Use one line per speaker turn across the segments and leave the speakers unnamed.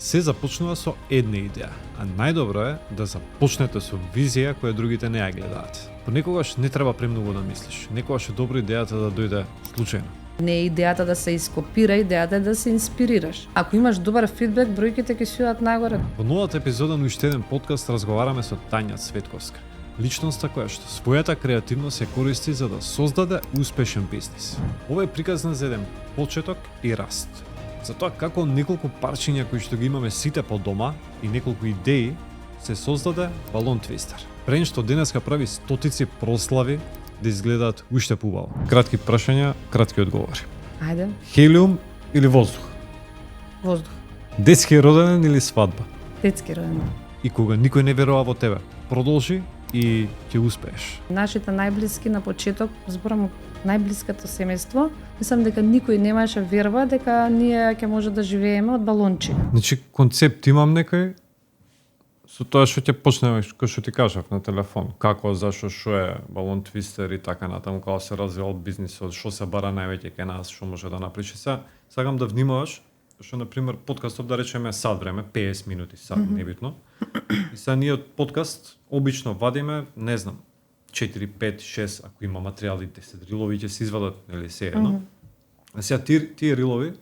Се започнува со една идеја, а најдобро е да започнете со визија која другите не ја гледаат. Понекогаш не треба премногу да мислиш, некогаш е добро идејата да дојде случајно.
Не е идејата да се ископира, идејата е да се инспирираш. Ако имаш добар фидбек, бројките ќе си одат нагоре.
Во новата епизода на уште еден подкаст разговараме со Тања Цветковска, личноста која што својата креативност се користи за да создаде успешен бизнис. Ова е приказна за еден почеток и раст. За тоа како неколку парчиња кои што ги имаме сите по дома и неколку идеи се создаде балон твистер. Прен што денеска прави стотици прослави да изгледаат уште поубаво. Кратки прашања, кратки одговори.
Ајде.
Хелиум или воздух?
Воздух.
Детски роденден или свадба?
Детски роденден.
И кога никој не верува во тебе, продолжи и ќе успееш.
Нашите најблиски на почеток, зборам најблиското семејство, мислам дека никој немаше верба дека ние ќе може да живееме од балончи.
Значи концепт имам некој со тоа што ќе почнеме, кој што ти кажав на телефон, како, зашо, што е балон твистер и така натаму, како се развивал бизнисот, што се бара највеќе кај нас, што може да напречи. Сакам да внимаваш, што на пример подкастов да речеме сат време, 50 минути, сат, небитно. И сега ние од подкаст обично вадиме, не знам, 4, 5, 6, ако има материјали, 10 рилови ќе се извадат, нели се едно. А сега тие рилови,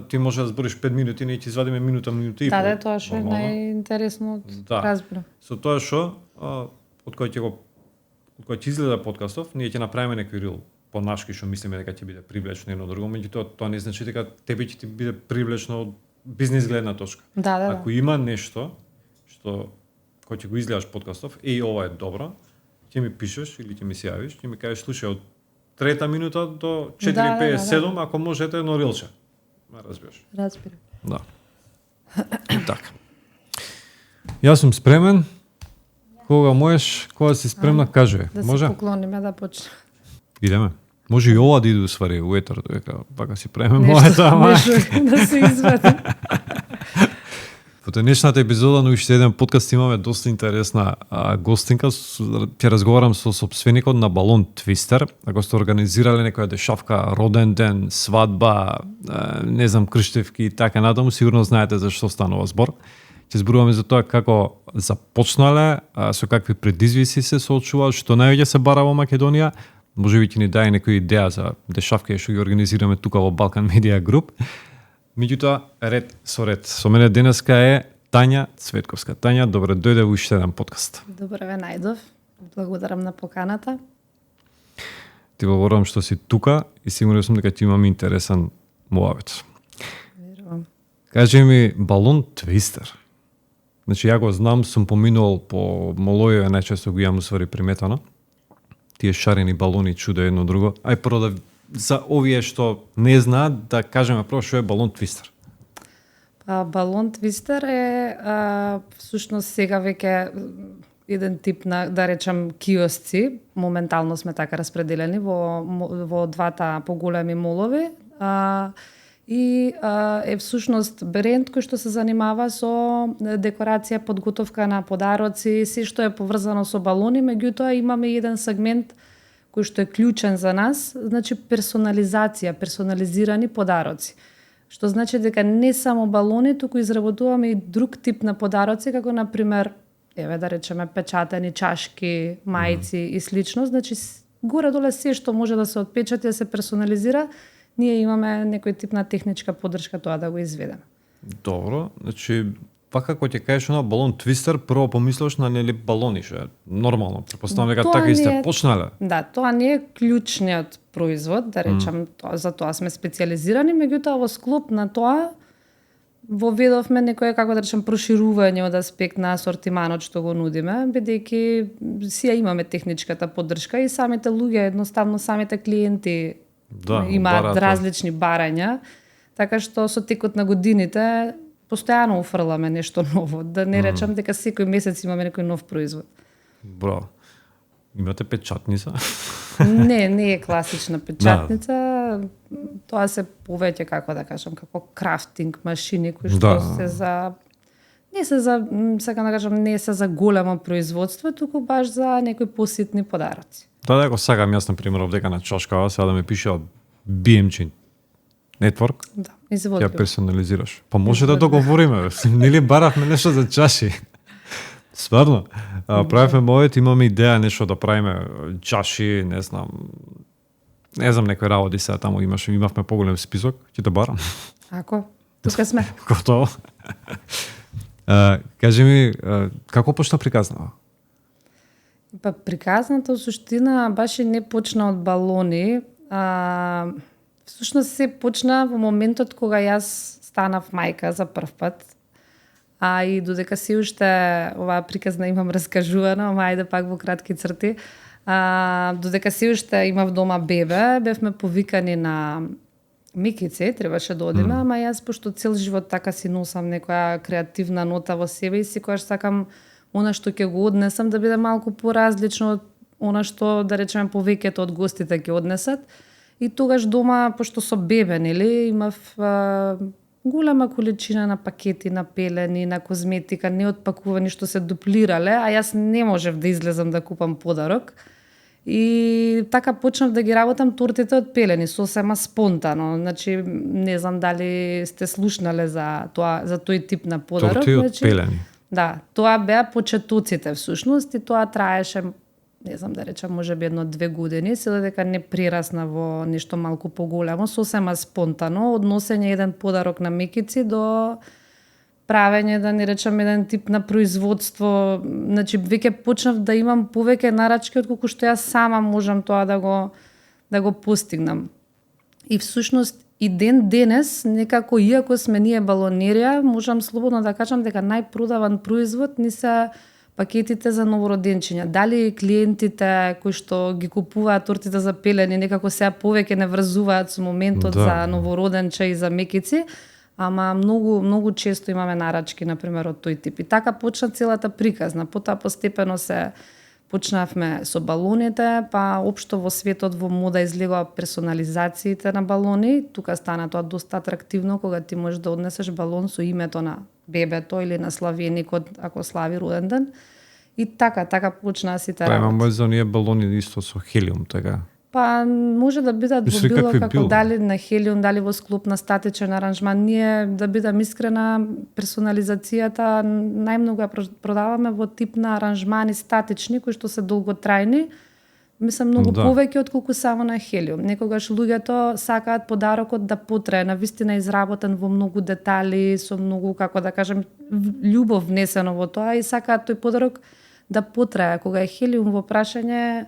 ти може да збориш 5 минути, ние ќе извадиме минута и пол.
Да, тоа што е најинтересно од разбира.
Со тоа што од кој ќе изгледа подкастов, ние ќе направиме некој рил понашки што мислиме дека ќе биде привлечно едно друго, меѓутоа тоа не значи дека тебе ќе ти биде привлечно од бизнис гледна точка.
Да.
Ако има нешто што кој ќе го изгледаш подкастов, ова е добро, ќе ми пишеш или ќе ми се јавиш, ќе ми кажеш слушај од трета минута до 4:57, ако можете едно рилче. Разбираш. Да. Така. Јас сум спремен. Кога можеш, кога си спремна, кажи.
Да
може?
се поклониме да почне.
Идеме. Може и ова да иде уствари у етер, дека пака си преме моето, ама
нешто да се извади.
Во денешната епизода на уште еден подкаст имаме доста интересна гостинка. Ќе разговарам со сопственикот на Балон Твистер. Ако сте организирале некоја дешавка, роден ден, свадба, не знам, крштевки и така натаму, сигурно знаете за што станува збор. Ќе зборуваме за тоа како започнале, со какви предизвици се соочуваат, што највеќе се бара во Македонија. Можеби ќе ни даде некоја идеја за дешавки што ги организираме тука во Балкан Медија Груп. Меѓутоа, ред со ред. Со мене денеска е Тања Цветковска. Тања, добре дојде во уште еден подкаст.
Добре ве најдов. Благодарам на поканата.
Ти благодарам што си тука и сигурен сум дека ќе имаме интересен муабет.
Верувам.
Кажи ми, балон твистер. Значи, ја го знам, сум поминувал по молојове, најчесто го имам усвари приметано. Тие шарени балони чуде едно друго. Ај прво да за овие што не знаат, да кажеме прво што е балон твистер.
Балон твистер е всушност сега веќе еден тип на, да речам, киосци. Моментално сме така распределени во двата поголеми молови. И е всушност бренд кој што се занимава со декорација, подготовка на подароци, се што е поврзано со балони, меѓутоа имаме еден сегмент кој што е клучен за нас, значи персонализација, персонализирани подароци. Што значи дека не само балони, туку изработуваме и друг тип на подароци, како на пример, еве да речеме печатени чашки, мајци и слично, значи горе-доле се што може да се отпечати, да се персонализира, ние имаме некој тип на техничка поддршка тоа да го изведеме.
Добро, значи пака кога ќе кажеш на балон твистер, прво помислиш на нели балони, што е нормално. Претпоставам дека така и сте почнале.
Да, тоа не е клучниот производ, да речам, за тоа сме специализирани, меѓутоа во склоп на тоа воведовме некое, како да речам, проширување од аспект на асортиманот што го нудиме, бидејќи си ја имаме техничката поддршка и самите луѓе, едноставно самите клиенти имаат различни барања, така што со текот на годините постојано уфрламе нешто ново, да не речам дека секој месец имаме некој нов производ.
Браво. Имате печатница?
Не е класична печатница. Тоа се повеќе, како да кажам, како крафтинг машини кои што се за сакам да кажам, не се за големо производство, туку баш за некои поситни подароци.
Да, ако сакам јас на пример овдека на чашкава, сега да ме пише BMG нетворк,
Да,
ќе
изводливо.
ја персонализираш. Па може да договориме, нели баравме нешто за чаши. Стварно, правиме мојот, имаме идеја нешто да правиме чаши, не знам некои работи сега таму имавме поголем список, ќе те барам.
Ако, тука сме.
Готово. Кажи ми, како почна приказнава?
Па приказната во суштина баш и не почна од балони, всушност се почна во моментот кога јас станав мајка за прв пат. И додека се уште оваа приказна имам раскажувана, ама ајде пак во кратки црти. Додека се уште имав дома бебе, бевме повикани на Микице, требаше да одиме, ама јас пошто цел живот така си носам некоја креативна нота во себе и секогаш сакам она што ќе го однесам да биде малку поразлично од она што, да речеме, повеќето од гостите ќе однесат. И тогаш дома, пошто со бебе, нели, имав голема количина на пакети, на пелени, на козметика, неотпакувани што се дуплирале, а јас не можев да излезам да купам подарок. И така почнав да ги работам тортите од пелени, сосема спонтано. Значи, не знам дали сте слушнале за тој тип на подарок.
Торти од пелени.
Да, тоа беа почетоците всушност и тоа траеше, не знам да речам, можеби 1-2 години, се додека не прерасна во нешто малку поголемо, сосема спонтано, од носење еден подарок на Мекици до правење, да не речам, еден тип на производство. Значи, веќе почнав да имам повеќе нарачки отколку што јас сама можам тоа да го постигнам. И всушност и ден денес, некако, иако сме ние балонерија, можам слободно да кажам дека најпродаван производ ни се пакетите за новороденчиња. Дали клиентите кои што ги купуваат тортите за пелени некако сега повеќе не врзуваат со моментот за новороденче и за Мекици, ама многу често имаме нарачки, например, од тој тип. И така почна целата приказна. Потоа постепено се почнавме со балоните, па општо во светот во мода излегоа персонализациите на балони. Тука стана тоа доста атрактивно кога ти можеш да однесеш балон со името на бебето или на славеникот ако слави роден ден. И така почнаа сите работи.
Па имаме за оние балони исто со хелиум, така.
Па може да бидат во било како дали на хелиум, дали во склоп на статичен аранжман. Ние, да бидам искрена, персонализацијата најмногу ја продаваме во тип на аранжмани статични, кои што се долготрајни. Мислам, многу повеќе отколку само на хелиум. Некогаш луѓето сакаат подарокот да потрае, навистина изработен во многу детали, со многу, како да кажем, љубов внесено во тоа и сакаат тој подарок да потрае. Кога е хелиум во прашање,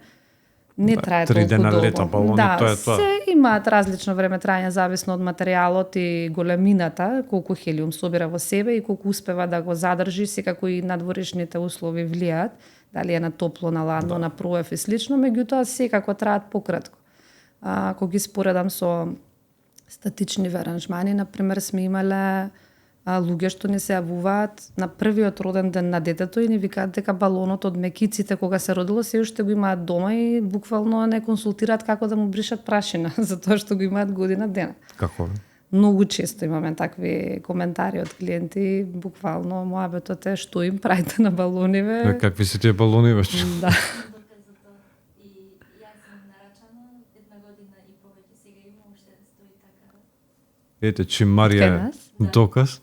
не трае толку долго.
Лета балони, тоа е тоа.
Се имаат различно време траење зависно од материјалот и големината, колку хелиум собира во себе и колку успева да го задржи, секако и надворешните услови влијаат, дали е на топло, на ладно, на проев и слично, меѓутоа секако траат пократко. Ако ги споредам со статични аранжмани, например, сме имале луѓе што ни се јавуваат на првиот роден ден на детето и ни викаат дека балонот од Мекиците кога се родило се уште го имаат дома и буквално не консултираат како да му бришат прашина, затоа што го имаат година дена.
Како?
Многу често имаме такви коментари од клиенти, буквално моабетот е што им правите на балониве.
Какви се тие балони веќе?
Да.
Ете, Чимарија доказ.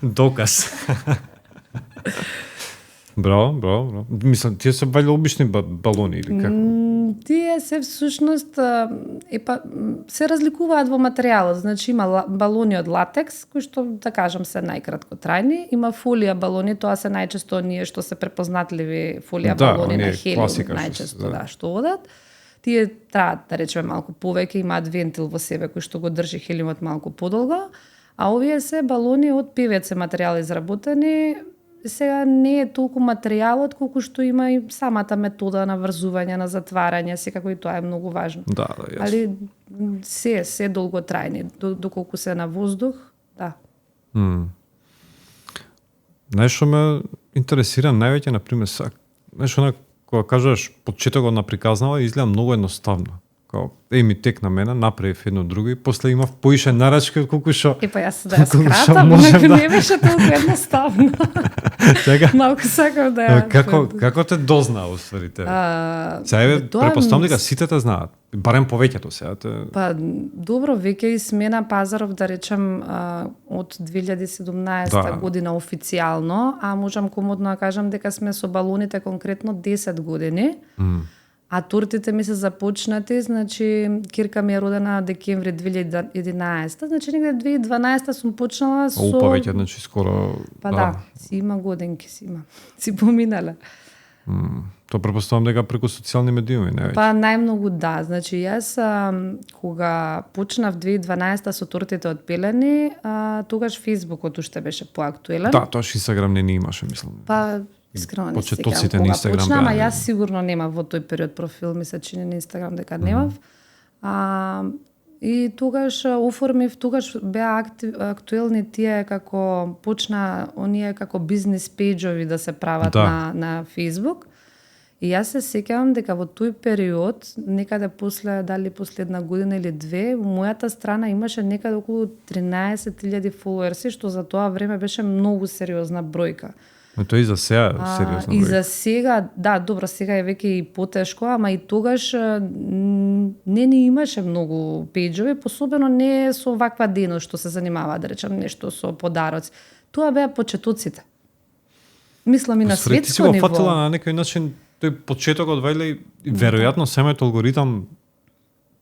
Доказ. Браво. Мислам, тие се вајде обични балони или како?
Тие се всушност се разликуваат во материјалот. Значи има балони од латекс, кои што да кажам се најкраткотрајни, има фолија балони, тоа се најчесто оние што се препознатливи фолија балони на хелиум, најчесто што одат. Тие траат, да речеме, малку повеќе, имаат вентил во себе кој што го држи хелиумот малку подолго, а овие се балони од ПВЦ материјали изработени. Сега не е толку материјалот колку што има и самата метода на врзување, на затварање, секако и тоа е многу важно.
Да, јасно.
Али се долготрајни, доколку се на воздух, да.
Нешто ме интересира највеќе, например, кога кажеш почетокот на приказнава, изгледа многу едноставно. Као, ми текна мене, направив едно друго и после имав поише нарачки од колку што...
И па јас да ја скратам, онака не беше толку едноставно.
Чека.
Малку сакам да ја...
Како те дознаа уствари те? Сега препоставам дека сите те знаат, барем повеќето сега.
Па добро, веќе и смена пазаров, да речем, од 2017 година официјално, а можам комодно да кажам дека сме со балоните конкретно 10 години. А тортите ми се започнати, значи Кирка ми е родена декември 2011, значи негде 2012 сум почнала со...
Повеќе, значи скоро...
Па да, си има годинки, си поминале.
Тоа претпоставам дека преку социјални медиуми, не веќе?
Па најмногу да, значи јас кога почнав 2012 со тортите од пелени, тогаш Фејсбукот уште беше поактуелен.
Да, тоа Инстаграм не ни имаше, мислам.
Па искрено не се
почетоците на Инстаграм
почнам, а јас сигурно немав во тој период профил, ми се чини на Инстаграм дека немав. И тогаш оформив, тогаш беа актуелни тие како почна оние како бизнис пејџови да се прават на Facebook. И јас се сеќавам дека во тој период, некаде после, дали последна година или две, мојата страна имаше некаде околу 13.000 фоловерси, што за тоа време беше многу сериозна бројка.
Но тоа и за сега сериозно.
И за сега, да, добро, сега е веќе и потешко, ама и тогаш не ни имаше многу пејџови, посебено не со ваква дејност што се занимава, да речам нешто со подароци. Тоа беа почетоците. Мислам и на светско ниво.
Ти си го фатила на некој начин тој почетокот вајле и веројатно самиот алгоритам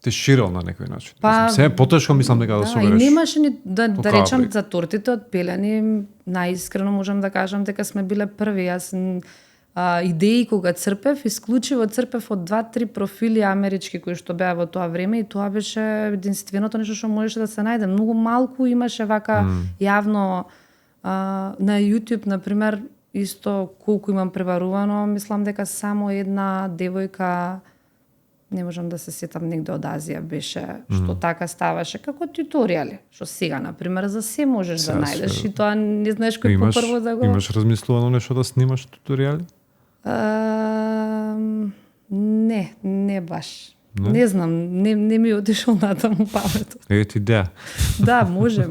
те ширил на некој начин. Се е потешко, мислам дека да собереш.
И немаше ни да речам за тортите од пелени, најискрено можам да кажам дека сме биле први. Јас идеи кога црпев, исклучиво црпев од 2-3 профили амерички кои што беа во тоа време и тоа беше единственото нешто што можеше да се најде. Многу малку имаше вака јавно на YouTube, например, исто колку имам пребарувано, мислам дека само една девојка, не можам да се сетам, негде од Азија беше, што така ставаше како туторијали, што сега, например, за се можеш да најдеш и тоа не знаеш кој попрво да го...
Имаш размислувано нешто да снимаш туторијали?
Не баш. Не знам, не ми отишол натаму паметот.
Ето идеја.
Да, може.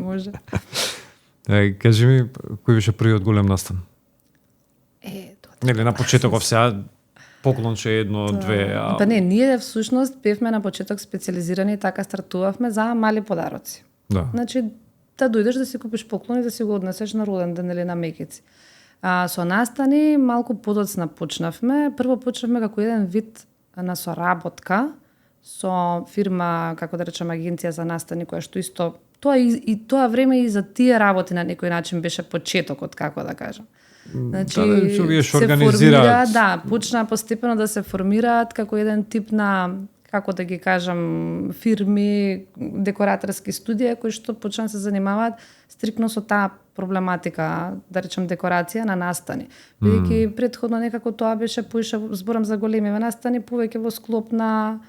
Кажи ми, кој беше првиот голем настан? Нели на почетоков сега поклонче едно, две...
Па не, ние всушност бевме на почеток специализирани и така стартувавме за мали подароци.
Да.
Значи, да дојдеш да си купиш поклон и да си го однесеш на роден ден или на мекици. Со настани малку подоцна почнавме. Прво почнавме како еден вид на соработка со фирма, како да речем, агенција за настани, која што исто тоа и тоа време и за тие работи на некој начин беше почетокот, како да кажам. Значи,
се организираат.
Да, почна постепено да се формираат како еден тип на, како да ги кажам, фирми, декораторски студија кои што почна да се занимаваат стрикно со таа проблематика, да речем декорација на настани. Бидејќи претходно некако тоа беше поише, зборам за големи настани, повеќе во склоп на,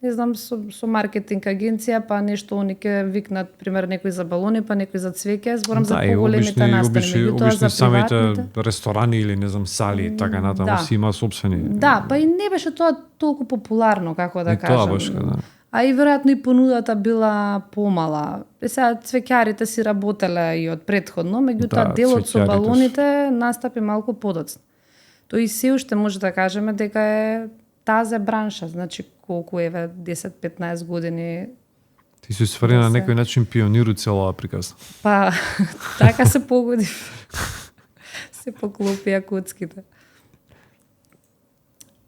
не знам, со маркетинг агенција, па нешто они ке викнат, пример, некој за балони, па некој за цвеќе, зборам за поголемите настани.
Обични самите ресторани или, не знам, сали, така натаму си има собствени.
Да, па и не беше тоа толку популарно, како да кажам.
Тоа беше, да.
А и веројатно и понудата била помала. Сега цвеќарите си работеле и од претходно, меѓутоа делот со балоните настапи малку подоцна. Тој и се уште може да кажеме дека е таза бранша, значи колку еве 10-15 години.
Ти си ствари на некој начин пионир у целава приказна.
Па, така се погоди. Се поклопија коцките.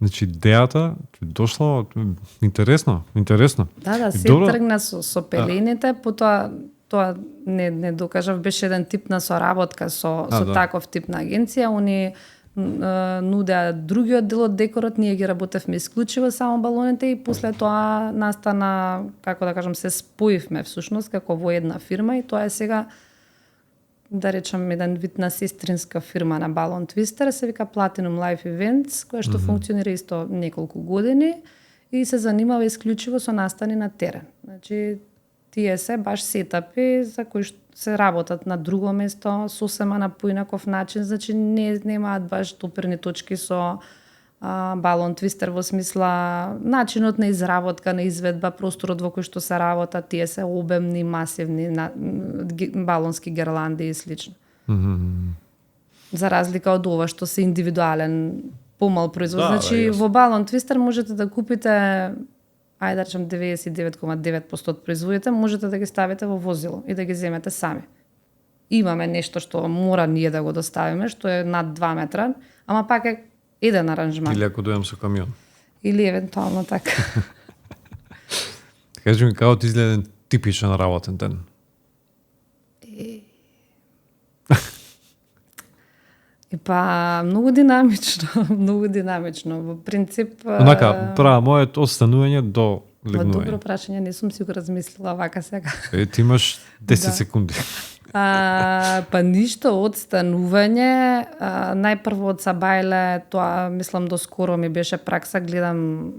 Значи,
идејата дошла интересно.
Да, се тргна со пелените, потоа тоа не докажав, беше еден тип на соработка со таков тип на агенција, они нудеа другиот дел од декорот, ние ги работевме исклучиво само балоните и после тоа настана, како да кажам, се споивме всушност како во една фирма и тоа е сега, да речам, еден вид на сестринска фирма на Balloon Twister, се вика Platinum Life Events, која што функционира исто неколку години и се занимава исклучиво со настани на терен. Значи, тие се баш сетапи за кои се работат на друго место, сосема на поинаков начин, значи немаат баш доперни точки со балон твистер во смисла начинот на изработка, на изведба, просторот во кој што се работа, тие се обемни, масивни балонски герланди и слично. За разлика од ова што се индивидуален помал производ. Значи во балон твистер можете да купите, ајде да речем 99,9% од производите, можете да ги ставите во возило и да ги земете сами. Имаме нешто што мора ние да го доставиме, што е над 2 метра, ама пак е еден аранжман.
Или ако дојдам со камион.
Или евентуално така.
Кажи ми како ти изгледа еден типичен работен ден?
Па многу динамично, многу динамично. Во принцип
Онака, мојот останување до легнување.
Добро прашање, не сум си го размислила вака сега.
Ти имаш 10 секунди.
Па ништо од станување, најпрво од сабајле, тоа мислам доскоро ми беше пракса, гледам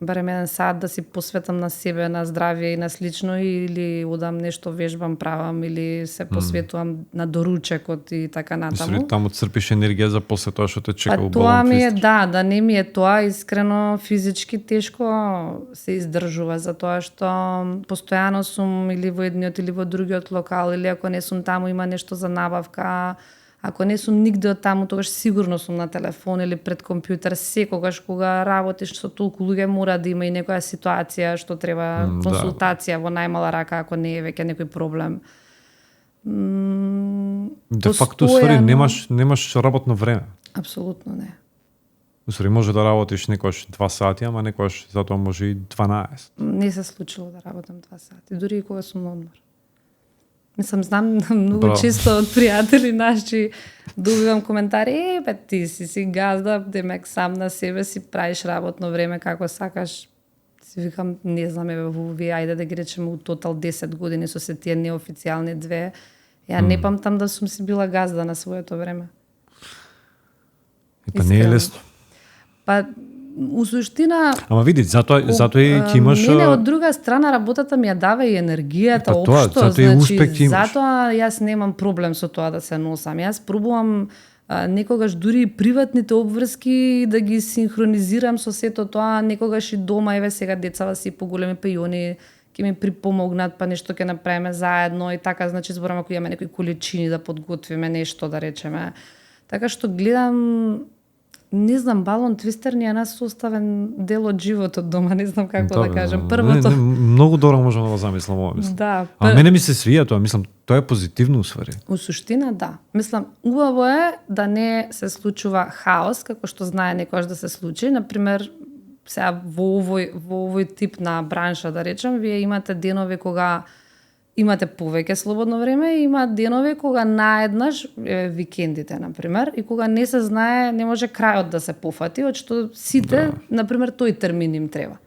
барем еден сат да си посветам на себе, на здравје и на слично, или одам нешто вежбам, правам, или се посветувам на доручекот и така натаму.
Мисли, таму црпиш енергија за после тоа што те чека во балон
тоа ми е,
твистер.
да не ми е тоа, искрено физички тешко се издржува, затоа што постојано сум или во едниот или во другиот локал, или ако не сум таму има нешто за набавка. Ако не сум нигде од таму, тогаш сигурно сум на телефон или пред компјутер. Секогаш кога работиш со толку луѓе мора да има и некоја ситуација што треба консултација во најмала рака ако не е веќе некој проблем.
Де факто ствари немаш работно време.
Апсолутно не.
Усвари може да работиш некојаш 2 сати, ама некојаш затоа може и 12.
Не се случило да работам 2 сати, дури и кога сум на одмор. Мислам, знам многу често од пријатели наши добивам коментари, бе ти си газда, демек сам на себе си правиш работно време како сакаш. Си викам, не знам, во овие, ајде да ги речеме у тотал 10 години со се тие неофицијални 2, ја не памтам да сум си била газда на своето време.
Па не е лесно.
Па у суштина,
ама види, затоа и ќе имаш.
Мене од друга страна работата ми ја дава и енергијата општо,
значи
затоа јас немам проблем со тоа да се носам. Јас пробувам некогаш дури и приватните обврски да ги синхронизирам со сето тоа, некогаш и дома, еве сега децава си поголеми пејони, ќе ми припомогнат, па нешто ќе направиме заедно и така, значи зборам ако имаме некои количини да подготвиме нешто, да речеме. Така што гледам, не знам, балон твистер ни е нас составен дел од животот дома, не знам како да кажам. Првото
многу добро можам да го замислам ова, мислам.
Да.
А мене ми се свија тоа, мислам, тоа е позитивно усвари.
У суштина да. Мислам, убаво е да не се случува хаос, како што знае некојаш да се случи. Например, сега во овој тип на бранша, да речем, вие имате денови кога имате повеќе слободно време и има денови кога наеднаш, викендите, например, и кога не се знае, не може крајот да се пофати, од што сите, например, тој термин им треба.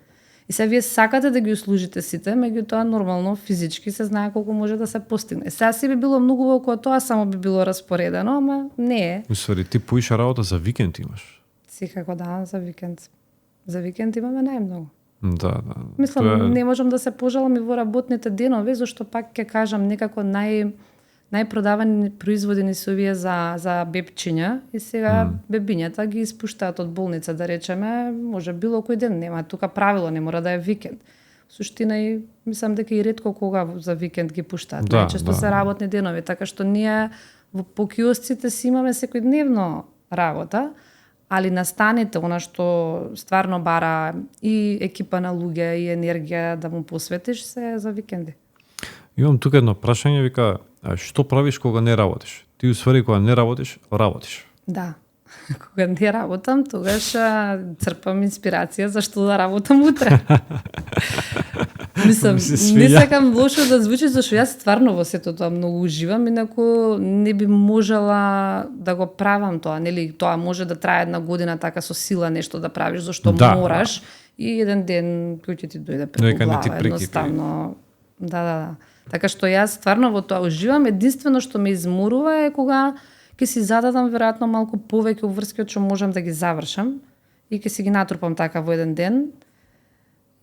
И сега вие сакате да ги услужите сите, меѓутоа нормално физички се знае колку може да се постигне. Сега си би било многу во тоа само би било распоредено, ама не е.
Усвари, ти поиша работа за викенд имаш.
Секако да, за викенд. За викенд имаме најмногу.
Да.
Мислам, не можам да се пожалам и во работните денови, зашто пак ќе кажам некако најпродавани производи ни се овие за бебчиња и сега бебињата ги испуштаат од болница, да речеме, може било кој ден, нема тука правило, не мора да е викенд. Суштина и мислам дека и ретко кога за викенд ги пуштаат, најчесто се работни денови, така што ние по киосците си имаме секојдневно работа, али настаните, она што стварно бара и екипа на луѓе и енергија да му посветиш, се за викенди.
Имам тука едно прашање, вика, што правиш кога не работиш? Ти усвари кога не работиш, работиш.
Да. Кога не работам, тогаш црпам инспирација за што да работам утре. Мислам, не сакам лошо да звучи, зашто јас стварно во сето тоа многу уживам, инаку не би можела да го правам тоа, нели? Тоа може да трае 1 година така со сила нешто да правиш, зашто мораш и еден ден кој ќе ти дојде преку глава, едноставно. Да. Така што јас стварно во тоа уживам, единствено што ме изморува е кога ќе си зададам веројатно малку повеќе обврски од што можам да ги завршам и ќе си ги натрупам така во еден ден.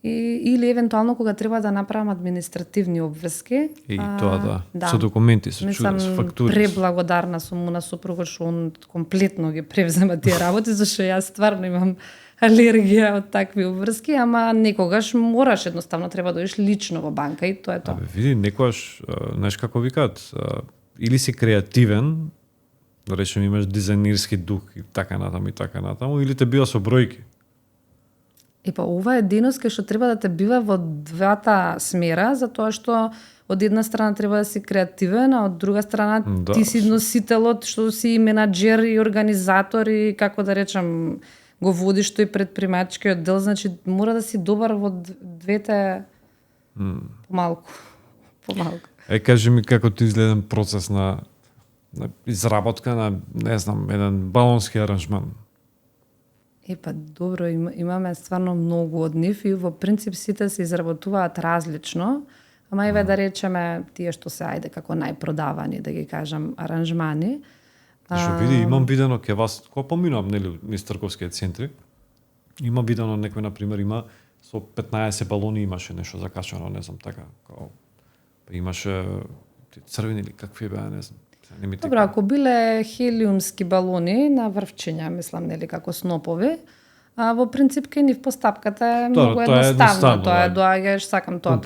или евентуално кога треба да направам административни обврски.
И тоа да. Со документи, со чуда, со фактури.
Преблагодарна сум на супругот што он комплетно ги превзема тие работи, зашто јас стварно имам алергија од такви обврски, ама некогаш мораш едноставно треба да одиш лично во банка и тоа е тоа.
Види, некогаш, знаеш како викаат, или си креативен, да речем имаш дизајнерски дух и така натаму, или те бива со бројки.
Па ова е дејност кај што треба да те бива во двата смера, затоа што од една страна треба да си креативен, а од друга страна ти си носителот, што си менаџер и организатор и како да речам го водиш тој предпримачкиот дел, значи мора да си добар во двете помалку.
Кажи ми како ти изгледа процес на изработка на, не знам, еден балонски аранжман.
Па добро, имаме стварно многу од нив и во принцип сите се изработуваат различно, ама еве да речеме тие што се ајде како најпродавани, да ги кажам, аранжмани.
Што види, имам видено ке вас, кога поминувам нели низ трговските центри, има видено некој на пример има со 15 балони имаше нешто закачано, не знам така, како имаше црвени или какви беа, не знам.
Добро, ако биле хелиумски балони на врвчиња, мислам, нели, како снопови, во принцип кај нив постапката е многу едноставно. Тоа е доаѓаш, сакам тоа,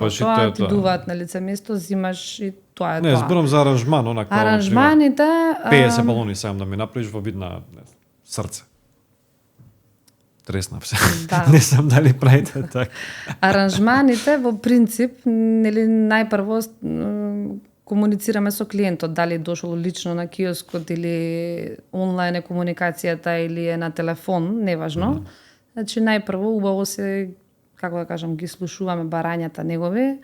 ти дуваат на лице место, зимаш и тоа е тоа.
Не, зборам за аранжман, онака.
Аранжманите
50 балони сам да ми направиш во вид на срце. Треснав се. Да. Не знам дали правите така.
Аранжманите во принцип, нели, најпрво комуницираме со клиентот, дали дошол лично на киоскот или онлайн е комуникацијата или е на телефон, неважно. Значи најпрво убаво се, како да кажам, ги слушуваме барањата негови,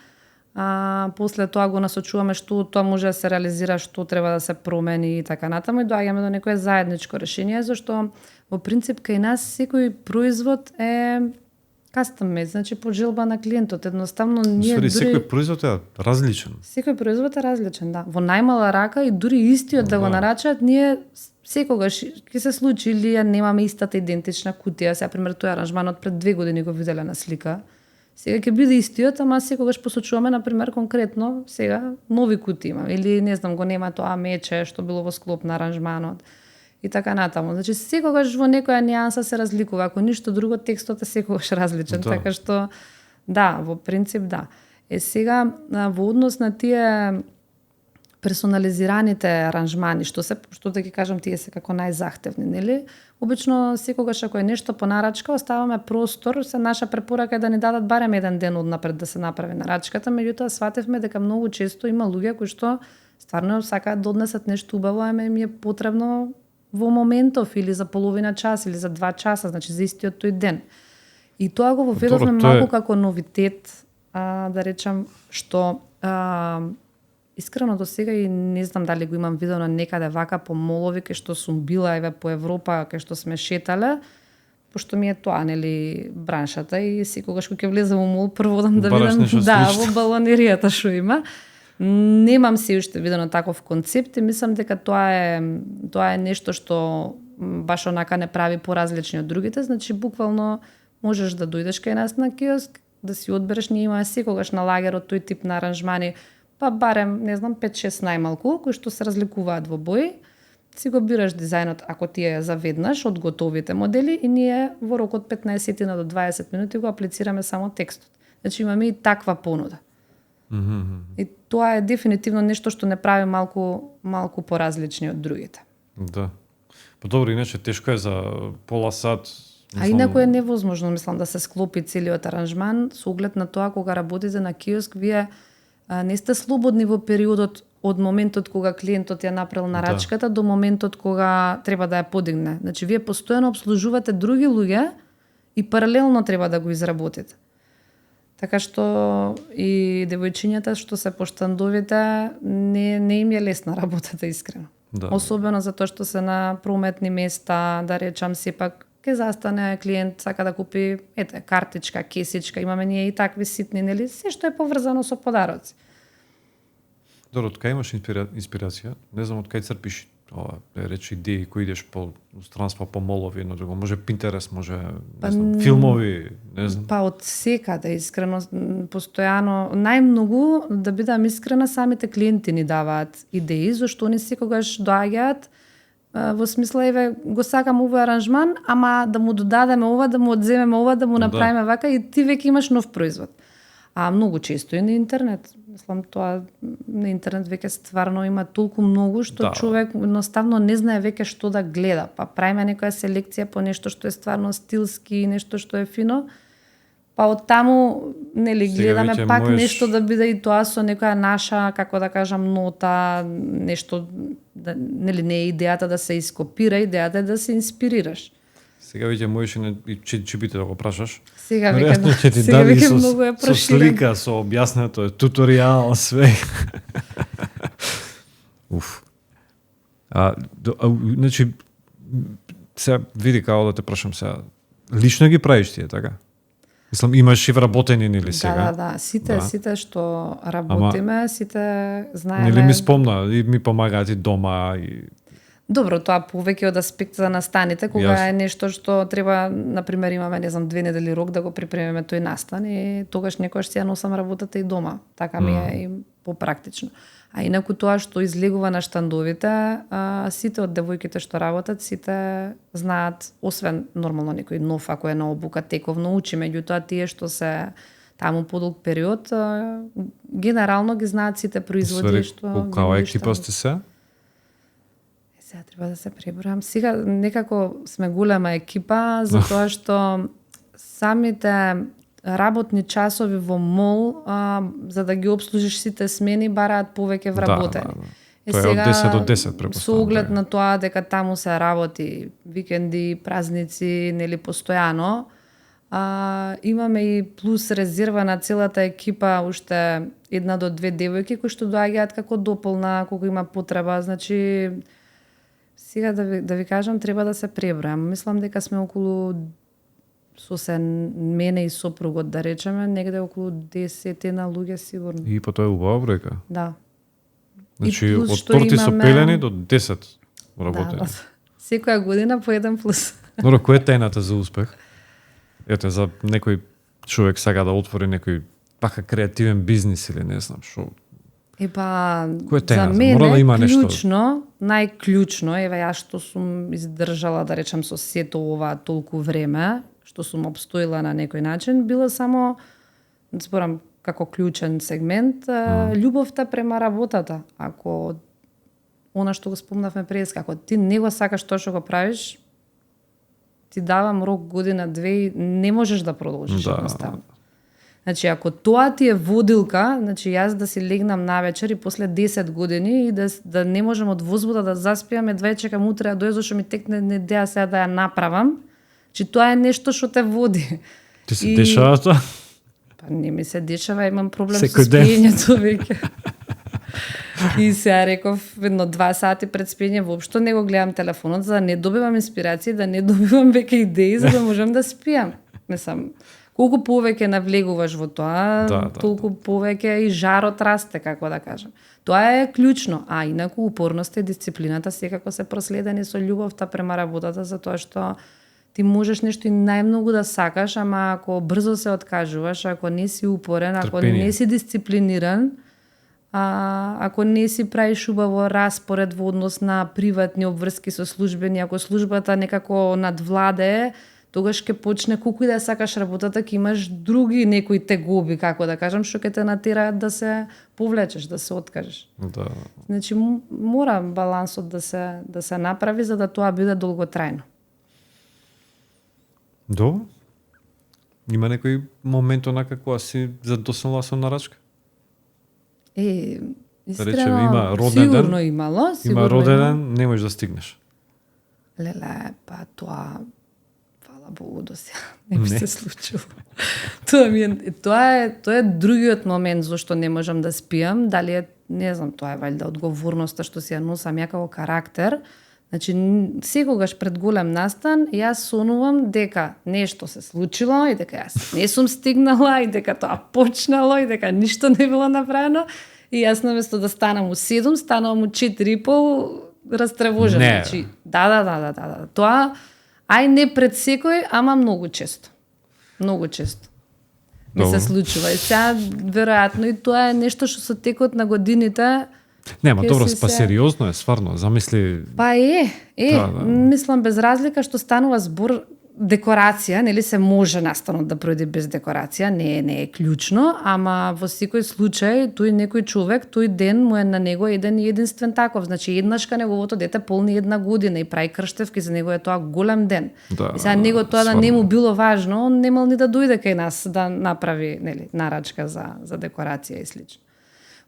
после тоа го насочуваме што тоа може да се реализира, што треба да се промени и така натаму и доаѓаме до некое заедничко решение, зашто во принцип кај нас секој производ е custom made, значи по желба на клиентот. Едноставно ние дури
секој производ е различен.
Секој производ е различен, да. Во најмала рака и дури истиот да го нарачаат, ние секогаш ќе се случи или ја немаме истата идентична кутија. Сега пример тој аранжманот пред 2 години го виделе на слика. Сега ќе биде истиот, ама секогаш посочуваме на пример конкретно сега нови кутии има или не знам го нема тоа мече што било во склоп на аранжманот. И така натаму. Значи секогаш во некоја нијанса се разликува, ако ништо друго текстот е секогаш различен, така што да, во принцип да. Сега во однос на тие персонализираните аранжмани, што да ги кажам, тие се како најзахтевни, нели? Обично секогаш ако е нешто по нарачка, оставаме простор, се наша препорака е да ни дадат барем еден ден однапред да се направи нарачката, меѓутоа сватевме дека многу често има луѓе кои што стварно сакаат да однесат нешто убаво, ама им е потребно во моментов или за половина час или за 2 часа, значи за истиот тој ден. И тоа го воведовме малку како новитет, да речам, што искрено до сега и не знам дали го имам видено некаде вака по молови кај што сум била еве по Европа, кај што сме шетале, пошто ми е тоа нели браншата и секогаш кога ќе влезам во мол прво да видам во балонеријата што има. Немам се уште видено таков концепт и мислам дека тоа е нешто што баш онака не прави поразлични од другите, значи буквално можеш да дојдеш кај нас на киоск, да си одбереш, ние имаме секогаш на лагерот тој тип на аранжмани, па барем, не знам, 5-6 најмалку, кои што се разликуваат во бои. Си го бираш дизајнот ако ти е за веднаш од готовите модели и ние во рок од 15 до 20 минути го аплицираме само текстот. Значи имаме и таква понуда. И тоа е дефинитивно нешто што не прави малку поразлични од другите.
Да. Па добро, иначе тешко е за пола сат.
А инаку е невозможно, мислам, да се склопи целиот аранжман со оглед на тоа кога работите на киоск, вие не сте слободни во периодот од моментот кога клиентот ја направил нарачката до моментот кога треба да ја подигне. Значи вие постојано обслужувате други луѓе и паралелно треба да го изработите. Така што и девојчињата што се поштандовите не им е лесна работата искрено.
Да.
Особено затоа што се на прометни места, да речам сепак ке застане клиент, сака да купи картичка, кесичка, имаме ние и такви ситни, нели, се што е поврзано со подароци.
Добро, од кај имаш инспирација? Не знам од кај црпиш ова, речи идеи кои идеш по странство, по молови, едно друго. Може Pinterest, може, не знам, филмови, не знам.
Па од секаде, искрено, постојано, најмногу, да бидам искрена, самите клиенти ни даваат идеи, зашто они секогаш доаѓаат во смисла, еве, го сакам овој аранжман, ама да му додадеме ова, да му одземеме ова, да му направиме вака и ти веќе имаш нов производ. А многу често и на интернет. Мислам, тоа на интернет веќе стварно има толку многу што човек едноставно не знае веќе што да гледа. Па правиме некоја селекција по нешто што е стварно стилски, нешто што е фино. Па од таму нели гледаме пак нешто да биде и тоа со некоја наша, како да кажам, нота, нешто нели не е идејата да се ископира, идејата е да се инспирираш.
Сега веќе можеш и чипите да го прашаш.
Сега веќе многу е проширен.
Со слика, со објаснето, туторијал, све. Уф. Значи, сега види како да те прашам сега. Лично ги правиш тие, така? Мислам, имаш и вработени, нели сега?
Да. Сите што работиме, сите знаеме.
Нели ми спомна, и ми помагаат и дома, и...
Добро, тоа повеќе од аспект за настаните, кога е нешто што треба, например, имаме, не знам, 2 недели рок да го припремиме тој настан и тогаш некојаш си ја носам работата и дома. Така ми е и попрактично. А инаку тоа што излегува на штандовите, сите од девојките што работат, сите знаат, освен нормално некој нов, ако е на обука тековно учи, меѓутоа тие што се таму подолг период, генерално ги знаат сите производи што...
Каква екипа сте се?
Сега треба да се пребројам. Сега некако сме голема екипа, затоа што самите работни часови во мол, за да ги обслужиш сите смени, бараат повеќе вработени.
Тоа е од 10 до 10, препоставам.
Со оглед на тоа дека таму се работи викенди, празници, нели постојано, имаме и плюс резерва на целата екипа, уште 1 до 2 девојки кои што доаѓаат како дополна, кога има потреба, значи сега да ви кажам, треба да се пребројам. Мислам дека сме околу, со се мене и сопругот, да речеме, негде околу 10 на луѓе сигурно.
И по тоа е убава бројка.
Да.
Значи, од торти со пелени до 10 работени.
Да. Секоја година по 1 плюс.
Добро, која е тајната за успех? Ете, за некој човек сака да отвори некој пака креативен бизнис или не знам што. За мене да клучно, најклучно, еве јас што сум издржала, да речам, со сето ова толку време, што сум обстоила на некој начин, било само, зборам како клучен сегмент, љубовта према работата. Ако она што го спомнавме пред, ако ти не го сакаш тоа што го правиш, ти давам рок година, 2 и не можеш да продолжиш едноставно. Значи, ако тоа ти е водилка, значи јас да си легнам навечер и после 10 години и да не можам од возбуда да заспиам, едва чекам утре да дојде зашто ми текне идеја сега да ја направам, че тоа е нешто што те води. Ти се дешава тоа?
Па не ми се дешава, имам проблем со спиењето веќе. И сега реков, едно 2 сати пред спиење воопшто не го гледам телефонот, за да не добивам инспирација, да не добивам веќе идеи, за да можам да спиам. Не сам. Колку повеќе навлегуваш во тоа, толку повеќе и жарот расте, како да кажам. Тоа е клучно, а инаку упорноста и дисциплината секако се проследени со љубовта према работата, затоа што ти можеш нешто и најмногу да сакаш, ама ако брзо се откажуваш, ако не си упорен, ако не си дисциплиниран, ако не си правиш убаво распоред во однос на приватни обврски со службени, ако службата некако надвладее, тогаш ќе почне колку и да сакаш работата, ќе имаш други некои тегоби, како да кажам, што ќе те натераат да се повлечеш, да се откажеш.
Да.
Значи мора балансот да се направи за да тоа биде долготрајно.
Добро. Има некој момент онака кога си задоснала со нарачка?
Искрено,
има роден
сигурно
ден,
имало.
Има роден ден, не можеш да стигнеш.
Леле, па тоа Богу до сега не ми се случило. Тоа е другиот момент зашто не можам да спиам, дали е, не знам, тоа е валјда одговорноста што си ја носам ја како карактер. Значи секогаш пред голем настан јас сонувам дека нешто се случило и дека јас не сум стигнала и дека тоа почнало и дека ништо не било направено и јас наместо да станам у 7, станувам у 4:30, растревожен.
Не.
Значи, да. Тоа, ај не пред секој, ама многу често. Многу често. Ми се случува. И сега, веројатно, и тоа е нешто што со текот на годините...
Не, ма
ќе
добро,
си
па сериозно е, стварно, замисли...
Па
Да.
мислам, без разлика што станува збор декорација, нели се може настанот да пројде без декорација, не е клучно, ама во секој случај, тој некој човек, тој ден му е на него еден и единствен таков. Значи, еднашка неговото дете полни 1 година и прави крштевки, за него е тоа голем ден.
Да,
и сега него тоа да
стварно.
не му било важно, он немал ни да дојде кај нас да направи, нели, нарачка за декорација и слично.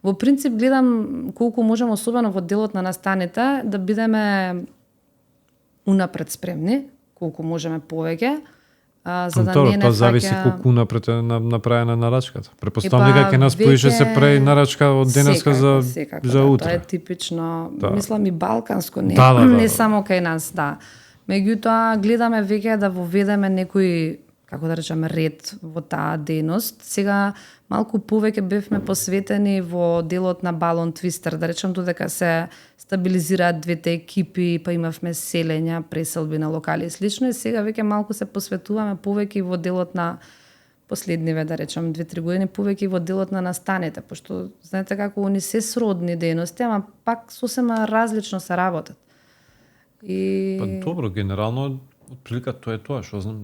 Во принцип гледам колку можеме, особено во делот на настаните, да бидеме унапред спремни, колку можеме повеќе, за да
Добро,
не
тоа зависи колку напред е направена нарачката. Препоставам дека ќе нас поише се прави нарачка од денеска за утре.
Тоа е типично,
Да.
мислам и балканско, не,
Да.
не само кај нас, да. Меѓутоа гледаме веќе да воведеме некој, како да речеме, ред во таа дејност. Сега малку повеќе бевме посветени во делот на балон твистер, да речем додека се стабилизираат двете екипи, па имавме селења, преселби на локали и слично, и сега веќе малку се посветуваме повеќе во делот на последниве, да речем, 2-3 години, повеќе во делот на настаните, пошто знаете како они се сродни дејности, ама пак сосема различно се работат. И...
Па добро, генерално, отприлика тоа е тоа, што знам,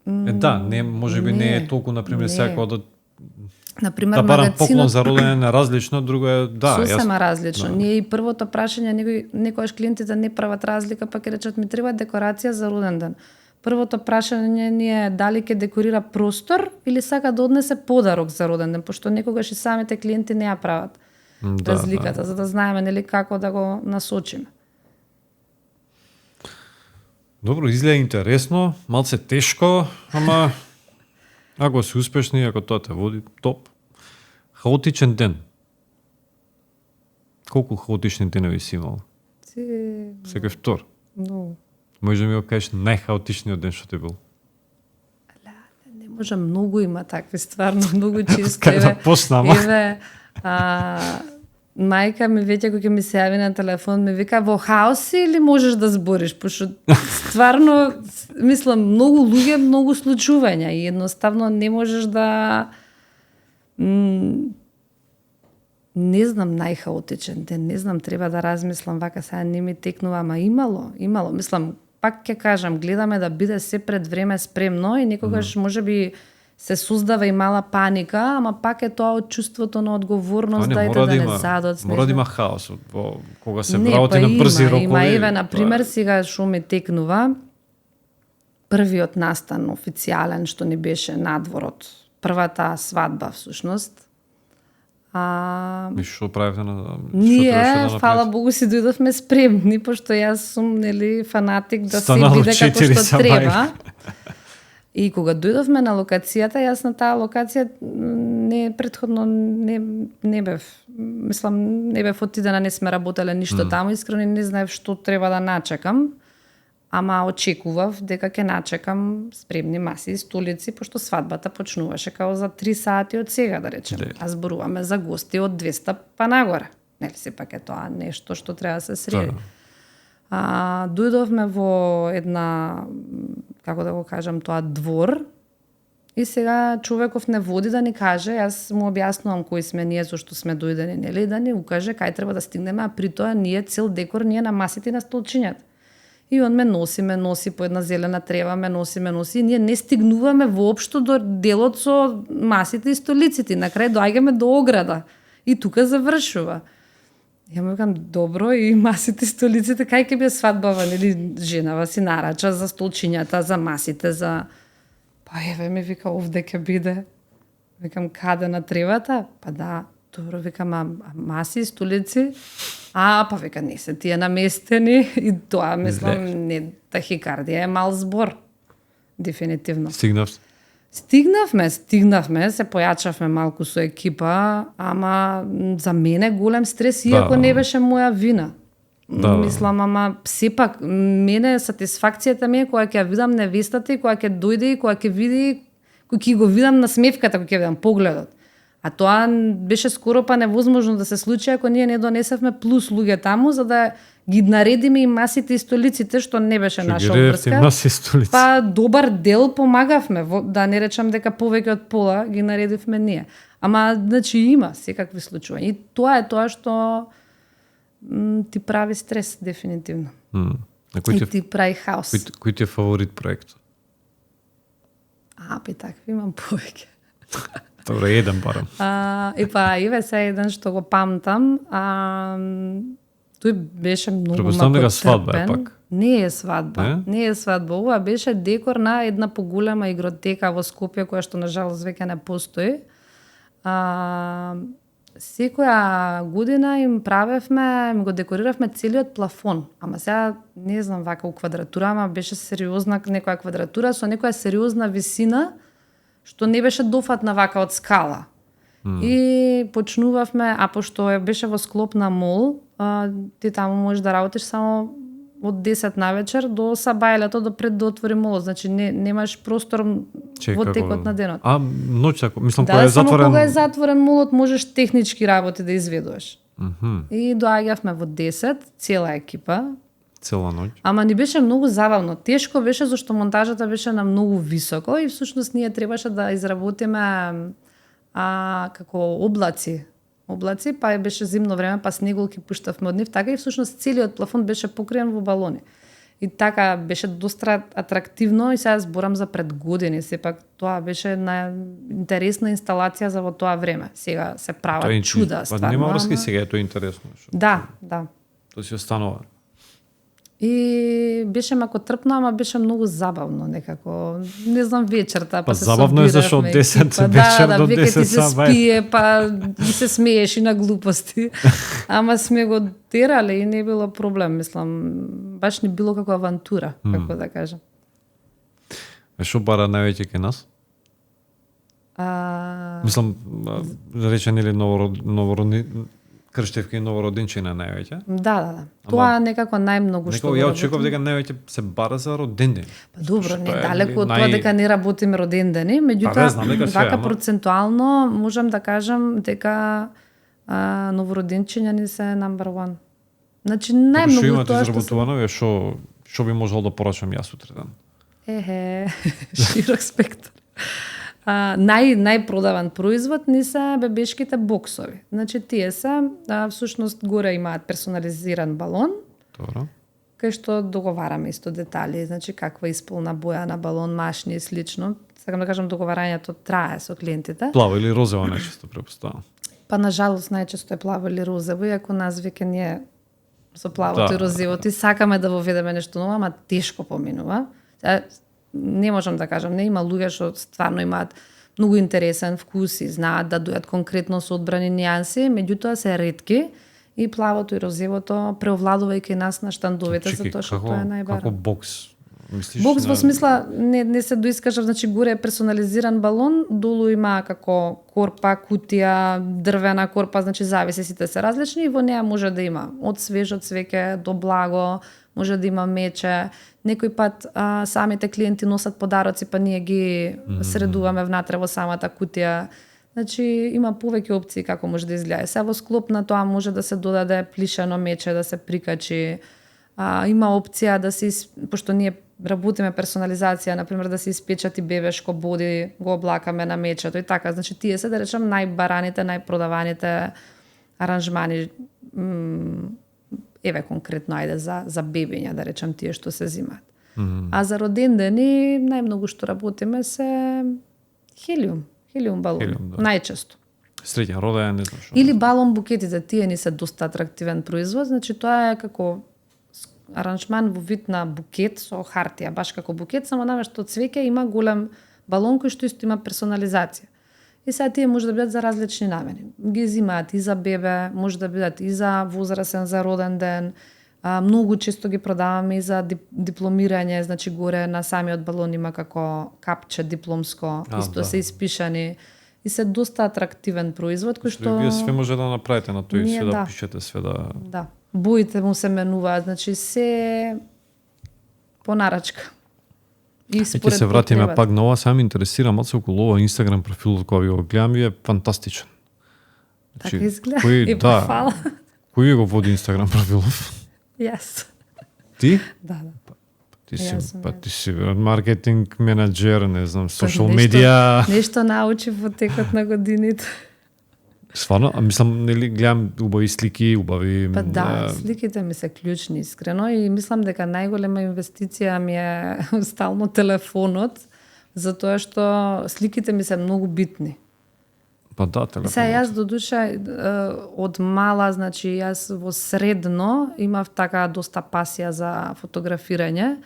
не... да, не, можеби не е толку, например, секој да
Например,
да барам
магазинот...
поклон за родење е различно, друго е, да,
Сосема различно.
Да.
Ние и првото прашање, некојаш клиентите не прават разлика, па ќе речат ми треба декорација за роден ден. Првото прашање ни е дали ќе декорира простор или сака да однесе подарок за роден ден, пошто некогаш и самите клиенти не ја прават разликата, за да знаеме нели како да го насочиме.
Добро, изгледа интересно, малце тешко, ама ако си успешни, ако тоа те води, топ. Хаотичен ден. Колку хаотични денови си имал? Секој втор.
Но
Може да ми го кажеш најхаотичниот ден што ти бил?
не може, многу има такви, стварно, многу често.
Кај да почнам?
Мајка ми веќе кога ми се јави на телефон, ми вика во хаос си или можеш да збориш, пошто стварно мислам многу луѓе, многу случувања и едноставно не можеш да не знам најхаотичен ден, не знам, треба да размислам, вака сега не ми текнува, ама имало, мислам, пак ќе кажам, гледаме да биде се пред време спремно и некогаш можеби се создава и мала паника, ама пак е тоа од чувството на одговорност, дајте да не задоцнеш.
Мора да има хаос, кога се
Не,
работи на брзи рокови.
Има, еве, например, сега што ми текнува, првиот настан официјален што ни беше надворот, првата свадба всушност.
И што правите на...
Ние, фала Богу, си дојдовме спремни, пошто јас сум, нели, фанатик да се биде како што треба. И кога дојдовме на локацијата, јас на таа локација предходно не бев, мислам, не бев отидена, не сме работеле ништо таму, искрено не знаев што треба да начекам, ама очекував дека ќе начекам спремни маси и столици, пошто свадбата почнуваше као за 3 сати од сега, да речем. А зборуваме за гости од 200 па нагоре. Нели, сепак е тоа нешто што треба да се среди. Дојдовме во една, како да го кажам, тоа двор, и сега човеков не води да ни каже, јас му објаснувам кои сме ние, зошто сме дојдени, нели, да ни укаже кај треба да стигнеме, а при тоа ние цел декор ние на масите и на столчињата. И он ме носи по една зелена трева, ме носи, и ние не стигнуваме воопшто до делот со масите и столиците. На крај доаѓаме до ограда и тука завршува. Ја му викам, добро, и масите, столиците, кај ќе биде свадбава, нели, женава си нарача за столчињата, за масите, за... Па еве ми вика, овде ќе биде. Викам, каде на тревата? Па да, добро, викам, а маси и столици? Па вика, не се тие наместени, и тоа, мислам, не, тахикардија е мал збор. Дефинитивно. Стигнавме, се појачавме малку со екипа, ама за мене голем стрес, иако не беше моја вина. Мислам, ама сепак, мене сатисфакцијата ми е кога ќе видам невестата и кога ќе дојде и кога ќе види, кога ќе го видам насмевката, кога ќе видам погледот. А тоа беше скоро па невозможно да се случи ако ние не донесевме плюс луѓе таму за да ги наредиме и масите и столиците што не беше наша обврска.
Маси столици.
Па добар дел помагавме, да не речам дека повеќе од пола ги наредивме ние. Ама значи има секакви случаи. И тоа е тоа што ти прави стрес дефинитивно. И ти прави хаос.
Кој ти е фаворит проект?
Па такви имам повеќе.
Добро, еден барам.
Еве се еден што го памтам. Тој беше многу
Препоставам дека свадба е пак.
Не е свадба. Не е свадба. Ова беше декор на една поголема игротека во Скопје која што нажалост веќе не постои. Секоја година им правевме, го декориравме целиот плафон. Ама сега не знам вака у квадратура, ама беше сериозна некоја квадратура со некоја сериозна висина што не беше дофатна вака од скала. И почнувавме, пошто беше во склоп на мол, ти таму можеш да работиш само од 10 навечер до сабајлето до пред да отвори молот. Значи немаш простор во текот на денот.
Ноќ ако мислам
кога
кога е затворен.
Само кога е затворен молот можеш технички работи да изведуваш. И доаѓавме во 10, цела екипа.
Цела ноќ.
Ама ни беше многу забавно. Тешко беше зашто монтажата беше на многу високо и всушност ние требаше да изработиме како облаци, па беше зимно време, па снеголки пуштавме од нив, така и всушност целиот плафон беше покриен во балони. И така беше доста атрактивно и сега зборам за пред години, сепак тоа беше една интересна инсталација за во тоа време. Сега се прават чуда стварно.
Па нема врска и сега е тоа интересно.
Да.
Тоа си останува.
И беше мако трпно, ама беше многу забавно некако. Не знам вечерта, па се
забавно е зашто од 10 вечер до 10
веќе ти се спие, па и се смееш и на глупости. Ама сме го терале и не било проблем, мислам. Баш не било како авантура, како да кажам.
Што бара највеќе кај нас? Мислам, речен или новородни крштевки и новороденчина највеќе?
Да. Тоа некако најмногу што го
ја очекував дека највеќе се бара за родендени.
Па добро, не далеку од тоа дека не работиме родендени, меѓутоа вака процентуално можам да кажам дека новороденчиња ни се number one. Значи најмногу
тоа што изработувано е што би можел да порачам јас утреден.
Широк спектар. Најпродаван производ ни се бебешките боксови. Значи тие се всушност горе имаат персонализиран балон.
Добро.
Кај што договараме исто детали, значи каква исполна боја на балон, машни и слично. Сакам да кажам договарањето трае со клиентите.
Плаво или розово најчесто препоставам.
Па на жалост најчесто е плаво или розово, иако нас веќе ние со плавото и розовото и сакаме да воведеме нешто ново, ама тешко поминува. Не можам да кажам, не има луѓе што стварно имаат многу интересен вкус и знаат да дојат конкретно со одбрани нијанси, меѓутоа се ретки и плавото и розевото преовладува и кај нас на штандовите затоа што тоа е најбара.
Како бокс? Мислиш
бокс во смисла не се доискажав, значи горе е персонализиран балон, долу има како корпа, кутија, дрвена корпа, значи зависи, сите се различни и во неа може да има од свежо цвеќе до благо, може да има мече. Некој пат самите клиенти носат подароци, па ние ги средуваме внатре во самата кутија. Значи има повеќе опции како може да изгледа. Се во склоп на тоа може да се додаде плишено мече, да се прикачи. Има опција да се, пошто ние работиме персонализација, например да се испечати бебешко боди, го облакаме на мечето и така. Значи тие се, да речем, најбараните, најпродаваните аранжмани, еве конкретно ајде за бебиња, да речем тие што се зимаат. А за родендени најмногу што работиме се хелиум балон, најчесто.
Среќен роден, не знам што.
Или балон букетите, тие ни се доста атрактивен производ, значи тоа е како аранжман во вид на букет со хартија, баш како букет, само наместо цвеќе има голем балон кој што исто има персонализација. И сега тие може да бидат за различни намени. Ги зимаат и за бебе, може да бидат и за возрасен, за роден ден. Многу често ги продаваме и за дипломирање, значи горе на самиот балон има како капче дипломско, исто се испишани. И се доста атрактивен производ кој што
вие све може да направите на тој, све да пишете, све да.
Да. Боите му се менуваат, значи се по нарачка. И
Ќе
според
се вратиме
потребата.
пак на ова, сега ме интересира малку околу ова Инстаграм профилот кој го гледам е фантастичен.
Така изгледа.
кој,
И
да,
фала.
кој го води Инстаграм профилов?
Јас.
Ти?
Да.
Ти си,
Јас сум,
ти си маркетинг менеджер, не знам, социјал
нешто-
медија.
Нешто научив во текот на годините.
Стварно, а мислам, нели гледам убави слики, убави
Па да, сликите ми се клучни искрено и мислам дека најголема инвестиција ми е стално телефонот, затоа што сликите ми се многу битни.
Па да, телефонот.
Сега јас до душа од мала, значи јас во средно имав така доста пасија за фотографирање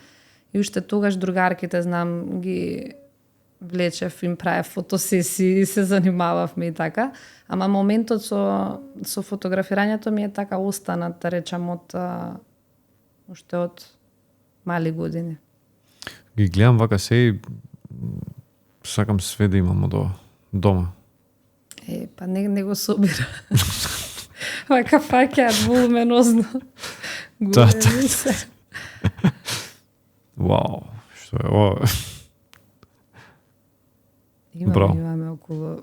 и уште тогаш другарките знам ги влечев, им правев фотосесии и се занимававме и така. Ама моментот со фотографирањето ми е така останат, да речам, уште од мали години.
Ги гледам вака се и сакам све да имам од ова дома.
Па не го собира. Вака фаќаат волуминозно.
Да,
Големи се.
Вау, што е ова? Браво.
Имаме околу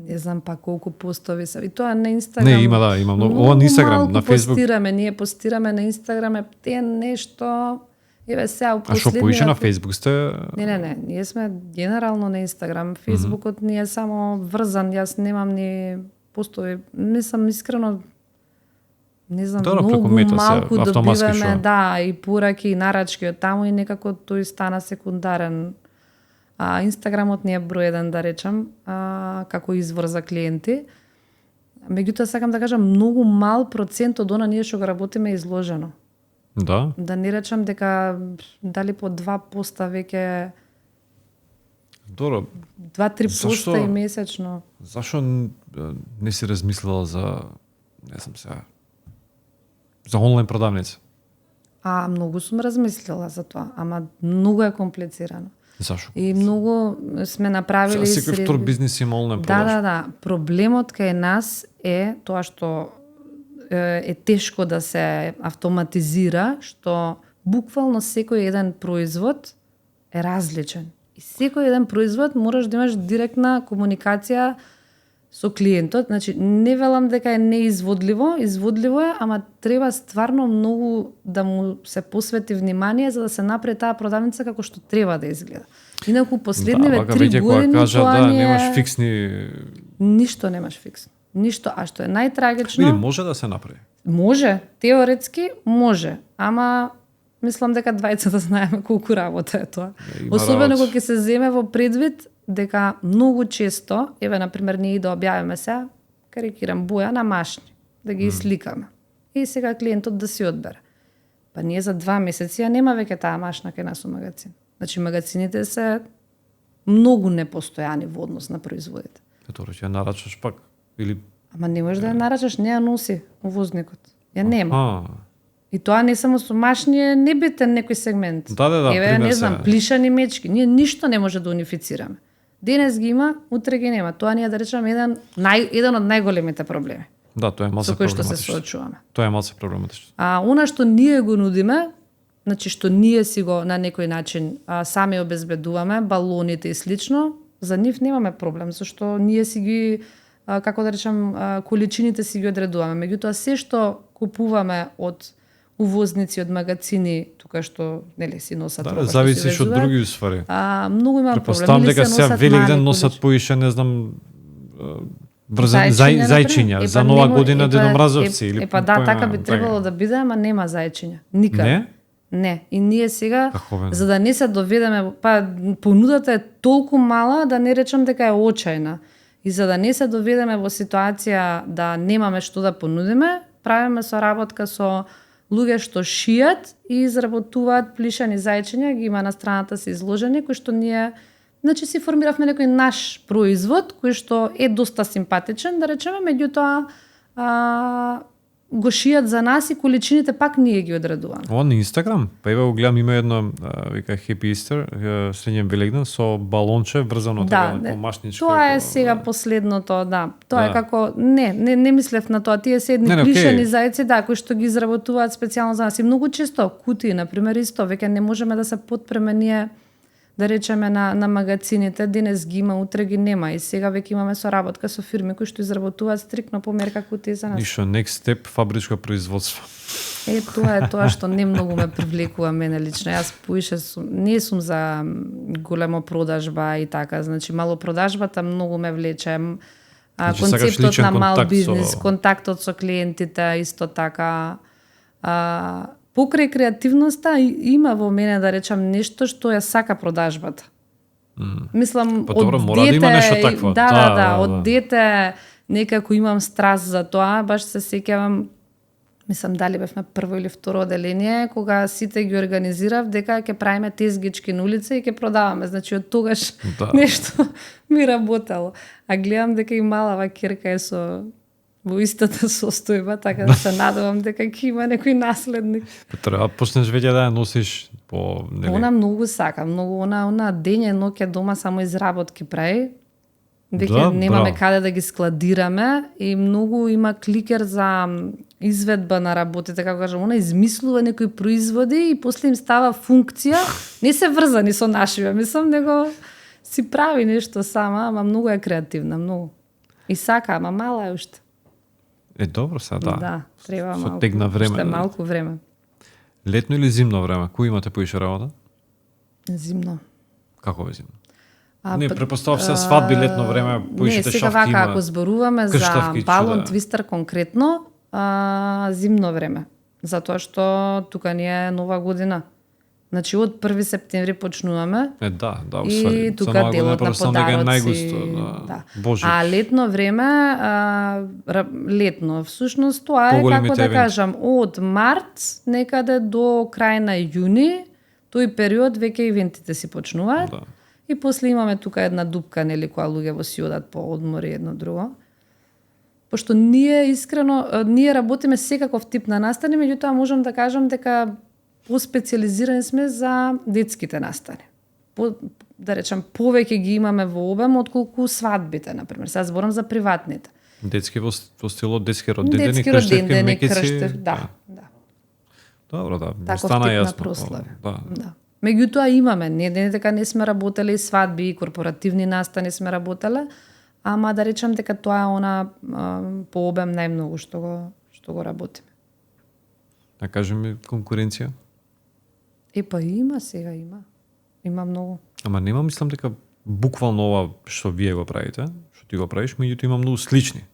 не знам па колку постови се. И тоа на Инстаграм.
Не, има да, има многу. Ова на Инстаграм, на Фејсбук.
Ние постираме на Инстаграм, те нешто еве сега
А што поише на Фејсбук сте?
Не, ние сме генерално на Инстаграм. Фејсбукот ни е само врзан, јас немам ни постови. Мислам искрено не знам,
Добро,
многу
преку мета се,
малку
автоматски
добиваме,
шо?
да, и пораки и нарачки од таму и некако тој стана секундарен. А Инстаграмот ни е број еден, да речам, како извор за клиенти. Меѓутоа сакам да кажам, многу мал процент од она ние што го работиме е изложено.
Да.
Да не речам дека дали по 2 поста веќе
Добро.
2-3
Зашто?
поста и месечно.
Зашо не си размислила за, не знам сега, за онлайн продавница?
Многу сум размислила за тоа, ама многу е комплицирано.
Зашо?
И многу сме направили
Секој втор бизнис има онлайн продажа.
Да. Проблемот кај нас е тоа што е тешко да се автоматизира, што буквално секој еден производ е различен. И секој еден производ мораш да имаш директна комуникација со клиентот. Значи, не велам дека е неизводливо, изводливо е, ама треба стварно многу да му се посвети внимание за да се направи таа продавница како што треба да изгледа. Инаку последниве 3 години
кажа,
тоа
да,
ни е...
немаш фиксни...
Ништо немаш фиксно. Ништо, а што е најтрагично...
Види, може да се направи.
Може, теоретски може, ама мислам дека двајцата знаеме колку работа е тоа.
Има
Особено
работа.
кога ќе се земе во предвид дека многу често, еве например ние да објавиме се, карикирам боја на машни, да ги сликаме. И сега клиентот да си одбере. Па ние за 2 месеци ја нема веќе таа машна кај нас у магазин. Значи магазините се многу непостојани во однос на производите.
Ето, ќе нарачаш пак или
Ама не можеш да ја нарачаш, не ја носи увозникот. Ја нема.
А,
И тоа не само со машни е небитен некој сегмент.
Да,
Еве,
пример
не знам,
се.
плишани мечки. Ние ништо не може да унифицираме. Денес ги има, утре ги нема. Тоа ни е, да речеме, еден од најголемите проблеми
да, тоа е малце
со кои што се
проблематично.
соочуваме.
Тоа е малце проблематично.
Она што ние го нудиме, значи што ние си го на некој начин сами обезбедуваме, балоните и слично, за нив немаме проблем, зашто ние си ги како да речам количините си ги одредуваме. Меѓутоа се што купуваме од увозници од магазини тука што нели си носат роба,
Да,
што
зависиш
си
од
везуваат,
други уствари.
многу има проблем.
Предпоставам
Или
дека
се
сега
носат
Великден
мали
носат
количини.
поише, не знам, врзан
Зајчиња,
зајчиња,
например.
за нова година деномразовци или
Епа да,
појма,
така би требало да биде, ама нема зајчиња. Никаде.
Не?
Не. И ние сега,
Како
за да не се доведеме, па понудата е толку мала да не речам дека е очајна. И за да не се доведеме во ситуација да немаме што да понудиме, правиме соработка со луѓе што шијат и изработуваат плишани зајчиња, ги има на страната се изложени, кои што ние значи си формиравме некој наш производ кој што е доста симпатичен, да речеме, меѓутоа го шијат за нас и количините пак ние ги одредуваме.
Ова на Инстаграм, па еве го гледам има едно вика Happy Easter, средњен Великден со балонче врзано така
не,
како машничко.
тоа е сега последното, да. Тоа е
Да.
како не мислев на тоа. Тие се едни
Не,
плишани
окей.
зајци, да, кои што ги изработуваат специјално за нас. И многу често кутии, на пример, исто, веќе не можеме да се потпреме ние, да речеме на магацините, денес ги има, утре ги нема и сега веќе имаме соработка со фирми кои што изработуваат стрикно по мерка кутии за нас.
Ништо next step фабричко производство.
Тоа е тоа што не многу ме привлекува мене лично. Јас поише не сум за големо продажба и така, значи мало продажбата многу ме влече. Концептот на мал бизнис, контактот со клиентите, исто така. Покрај креативноста има во мене, да речам, нешто што ја сака продажбата. Мислам,
па, добро,
од
мора
дете,
да има нешто такво.
Од дете некако имам страст за тоа, баш се сеќавам, мислам дали бевме прво или второ оделение, кога сите ги организирав дека ќе правиме тезгички на улица и ќе продаваме. Значи од тогаш нешто ми работело. А гледам дека и малава керка е со во истата состојба, така да се надевам дека ќе има некој наследник.
Треба почнеш веќе да ја носиш по нели.
Она многу сака, многу она дење и ноќе дома само изработки прави. Веќе немаме каде да ги складираме и многу има кликер за изведба на работите, како кажам, она измислува некои производи и после им става функција, не се врзани со нашиве, мислам, него си прави нешто сама, ама многу е креативна, многу. И сака, ама мала е уште.
Добро се, да.
Да, треба малку.
Тегна време.
Уште малку време.
Летно или зимно време? Кој имате поише работа?
Зимно.
Како е зимно? Не, препоставав се свадби летно време, поишите шафки има.
Не, сега вака, ако зборуваме за балон твистер конкретно, зимно време. Затоа што тука ни е нова година. Значи од 1 септември почнуваме.
Да,
и тука делот на подароци.
Да.
А летно време, летно, всушност тоа е, како да кажам, од март некаде до крај на јуни, тој период веќе ивентите си почнуваат. Да. И после имаме тука една дупка, нели, која луѓе си одат по одмори едно друго. Пошто ние искрено, ние работиме секаков тип на настани, меѓутоа можам да кажам дека поспециализирани сме за детските настани. Да речам, повеќе ги имаме во обем отколку свадбите, например. Сега зборам за приватните.
Детски во стилот детски родендени, крштевки, мекици.
Да.
Добро, да.
Таков
стана
тип
јасно.
на прослави. Да. Меѓутоа имаме, не дека не сме работеле и свадби и корпоративни настани сме работеле, ама да речам дека тоа е она по обем најмногу што го работиме.
А кажи ми конкуренција?
Па има сега, има многу.
Ама нема, мислам дека буквално ова што вие го правите, што ти го правиш, меѓутоа има многу слични.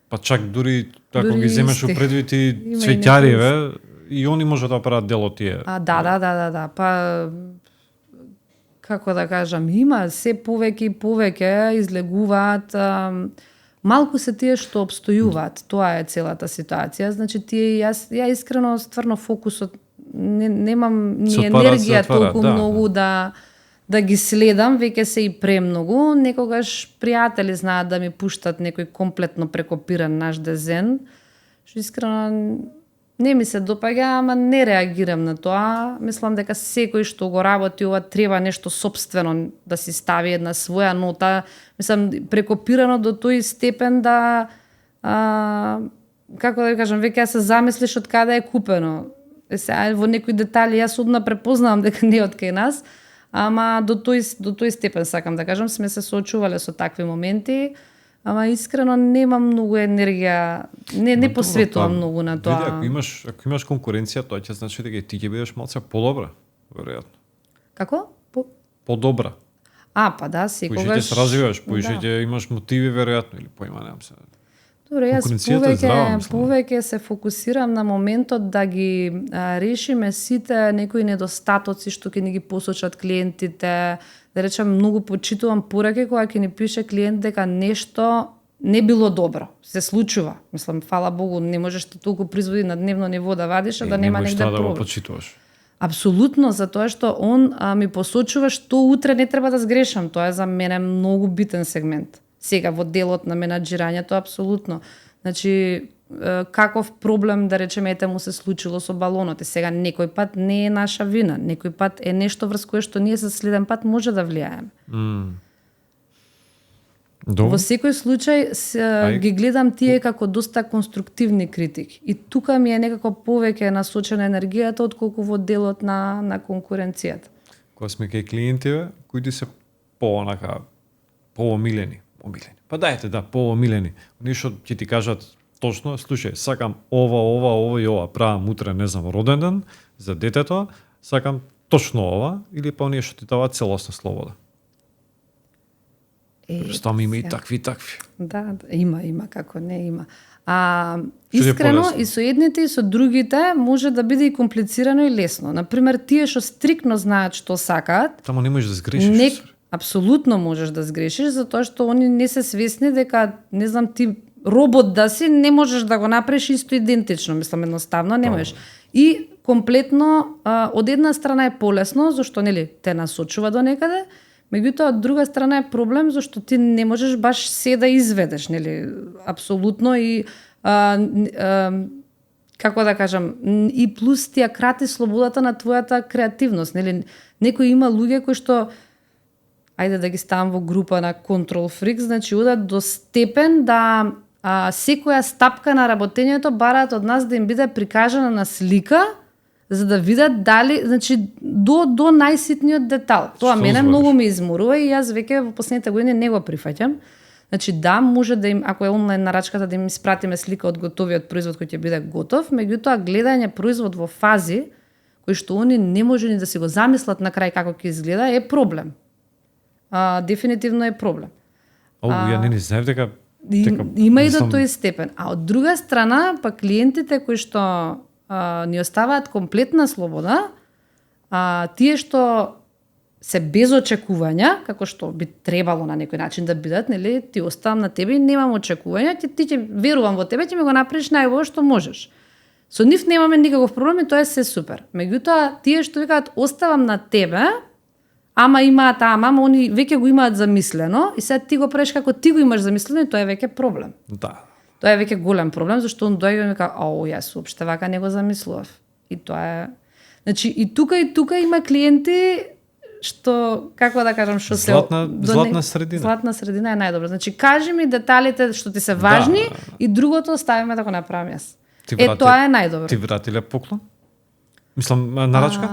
Па чак дури ако ги земеш у предвид и цветјариве, и они може да прават дел од тие.
Да. Па како да кажам, има се повеќе и повеќе излегуваат. Малку се тие што обстојуваат. Тоа е целата ситуација. Значи тие ја искрено стварно фокусот немам ни енергија толку многу да ги следам, веќе се и премногу. Некогаш пријатели знаат да ми пуштат некој комплетно прекопиран наш дизајн, што искрено не ми се допаѓа, ама не реагирам на тоа. Мислам дека секој што го работи ова треба нешто сопствено да си стави една своја нота. Мислам, прекопирано до тој степен да, како да кажам, веќе се замислиш од каде е купено. Во некои детали јас одма препознавам дека не е од кај нас, ама до тој степен сакам да кажам, сме се соочувале со такви моменти. Ама искрено немам многу енергија, не посветувам многу на тоа.
Ако имаш конкуренција, тоа ќе значи дека ти ќе бидеш малце подобра, веројатно.
Како?
Подобра.
Па да, секогаш.
Поише ќе се развиваш, поише ќе имаш мотиви веројатно или поимам се.
Добре, јас повеќе се фокусирам на моментот да ги решиме сите некои недостатоци што ќе ни ги посочат клиентите. Да речем, многу почитувам пораки кога ќе ни пише клиент дека нешто не било добро. Се случува. Мислам, фала Богу, не можеш толку производи на дневно ниво да вадиш, да нема негде
пробив.
Да
го почитуваш.
Апсолутно, затоа што он ми посочува што утре не треба да сгрешам. Тоа е за мене многу битен сегмент. Сега во делот на менаџирањето, апсолутно. Значи, каков проблем, да речеме, ете му се случило со балонот. Сега некој пат не е наша вина, некој пат е нешто врз кое што ние за следен пат може да влијаеме. Во секој случај ги гледам тие како доста конструктивни критики. И тука ми е некако повеќе насочена енергијата отколку во делот на конкуренцијата.
кога сме кај клиентиве, кои ти се по-онака, по-омилени. Па дајте, да, по-омилени. Оние што ќе ти кажат точно, слушај, сакам ова и ова, правам утре, не знам, роден ден за детето, сакам точно ова, или па оние што ти даваат целосна слобода. Стам има и такви.
Да, има, како не има. Искрено, и со едните и со другите може да биде и комплицирано и лесно. Например, тие што стрикно знаат што сакаат,
тамо не можеш да сгрешиш.
Апсолутно можеш да сгрешиш, затоа што они не се свесни дека, не знам, ти робот да си, не можеш да го направиш исто идентично, мислам, едноставно не можеш. И комплетно, од една страна е полесно, зашто нели те насочува до некаде, меѓутоа од друга страна е проблем зашто ти не можеш баш се да изведеш, нели, апсолутно и како да кажам, и плюс ти ја крати слободата на твојата креативност, нели? Некои има луѓе кои што ајде да ги ставам во група на control freaks, значи одат до степен да секоја стапка на работењето бараат од нас да им биде прикажана на слика, за да видат дали, значи до најситниот детал. Тоа мене многу ме изморува и јас веќе во последните години не го прифаќам. Значи да, може да им, ако е онлайн нарачката, да им испратиме слика од готовиот производ кој ќе биде готов, меѓутоа гледање производ во фази кои што они не може ни да си го замислат на крај како ќе изгледа е проблем. Дефинитивно е проблем.
Ја не знаев дека
има и до тој степен. А од друга страна, па клиентите кои што ни оставаат комплетна слобода, тие што се без очекувања, како што би требало на некој начин да бидат, нели, ти оставам на тебе и немам очекувања, ти ќе верувам во тебе, ќе ми го направиш најбо што можеш. Со нив немаме никаков проблем и тоа е се супер. Меѓутоа, тие што викаат оставам на тебе, ама имаат они веќе го имаат замислено и сега ти го правиш како ти го имаш замислено и тоа е веќе проблем.
Да.
Тоа е веќе голем проблем зашто он доаѓа и вика, јас уопште вака не го замислував. И тоа е, значи и тука има клиенти што, како да кажам, што се
златна средина.
Златна средина е најдобра. Значи кажи ми деталите што ти се важни и другото оставиме да го направам јас. Тоа е најдобро.
Ти вратиле поклон? Мислам нарачка?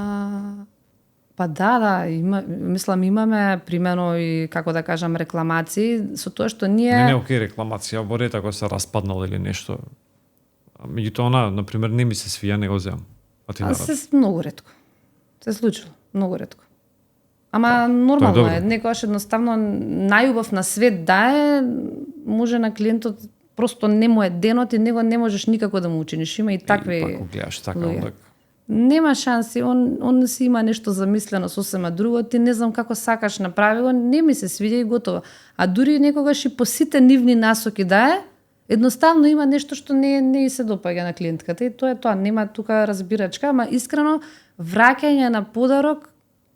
Па да, мислам имаме примерно и како да кажам рекламации со тоа што ние
Не, окей, рекламација во ред ако се распаднал или нешто. Меѓутоа она, на пример, не ми се свија, не го земам. А ти
се многу ретко. Се случило, многу ретко. Ама нормално е, некогаш едноставно најубав на свет да е, може на клиентот просто не му е денот и него не можеш никако да му учиниш. Има и такви.
И пак гледаш така онак.
Нема шанси, он си има нешто замислено сосема друго, ти не знам како сакаш направи го, не ми се свиѓа и готово. А дури некогаш и по сите нивни насоки да е, едноставно има нешто што не се допаѓа на клиентката и тоа е тоа, нема тука разбирачка, ама искрено враќање на подарок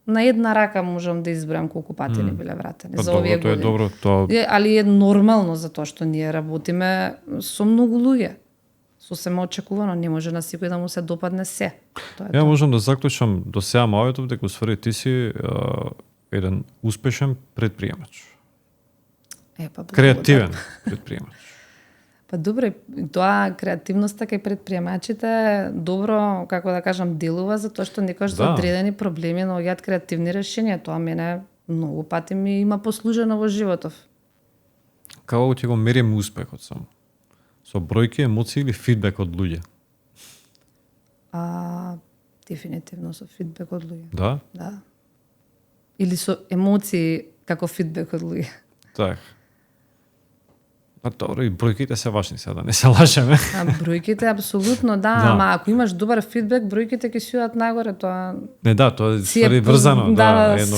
на една рака можам да избрам колку пати не биле вратени за овие години.
Тоа е добро, тоа.
Али е нормално затоа што ние работиме со многу луѓе. Сосема очекувано, не може на секој да му се допадне се.
Ја можам да заклучам до сега мајотов дека усвари ти си еден успешен предприемач. Креативен предприемач.
Па добре, тоа креативноста кај предприемачите добро, како да кажам, делува затоа што некојаш за одредени проблеми наоѓаат креативни решенија. Тоа мене многу пати ми има послужено во животов.
Како ќе го мериме успехот само? Со бројки, емоции или фидбек од луѓе?
Дефинитивно со фидбек од луѓе.
Да?
Да. Или со емоции како фидбек од луѓе.
Так. Па добро, и бројките се важни сега, да не се лажеме.
Бројките апсолутно да, ама ако имаш добар фидбек, бројките ќе си одат нагоре, тоа.
Не, да, тоа е врзано,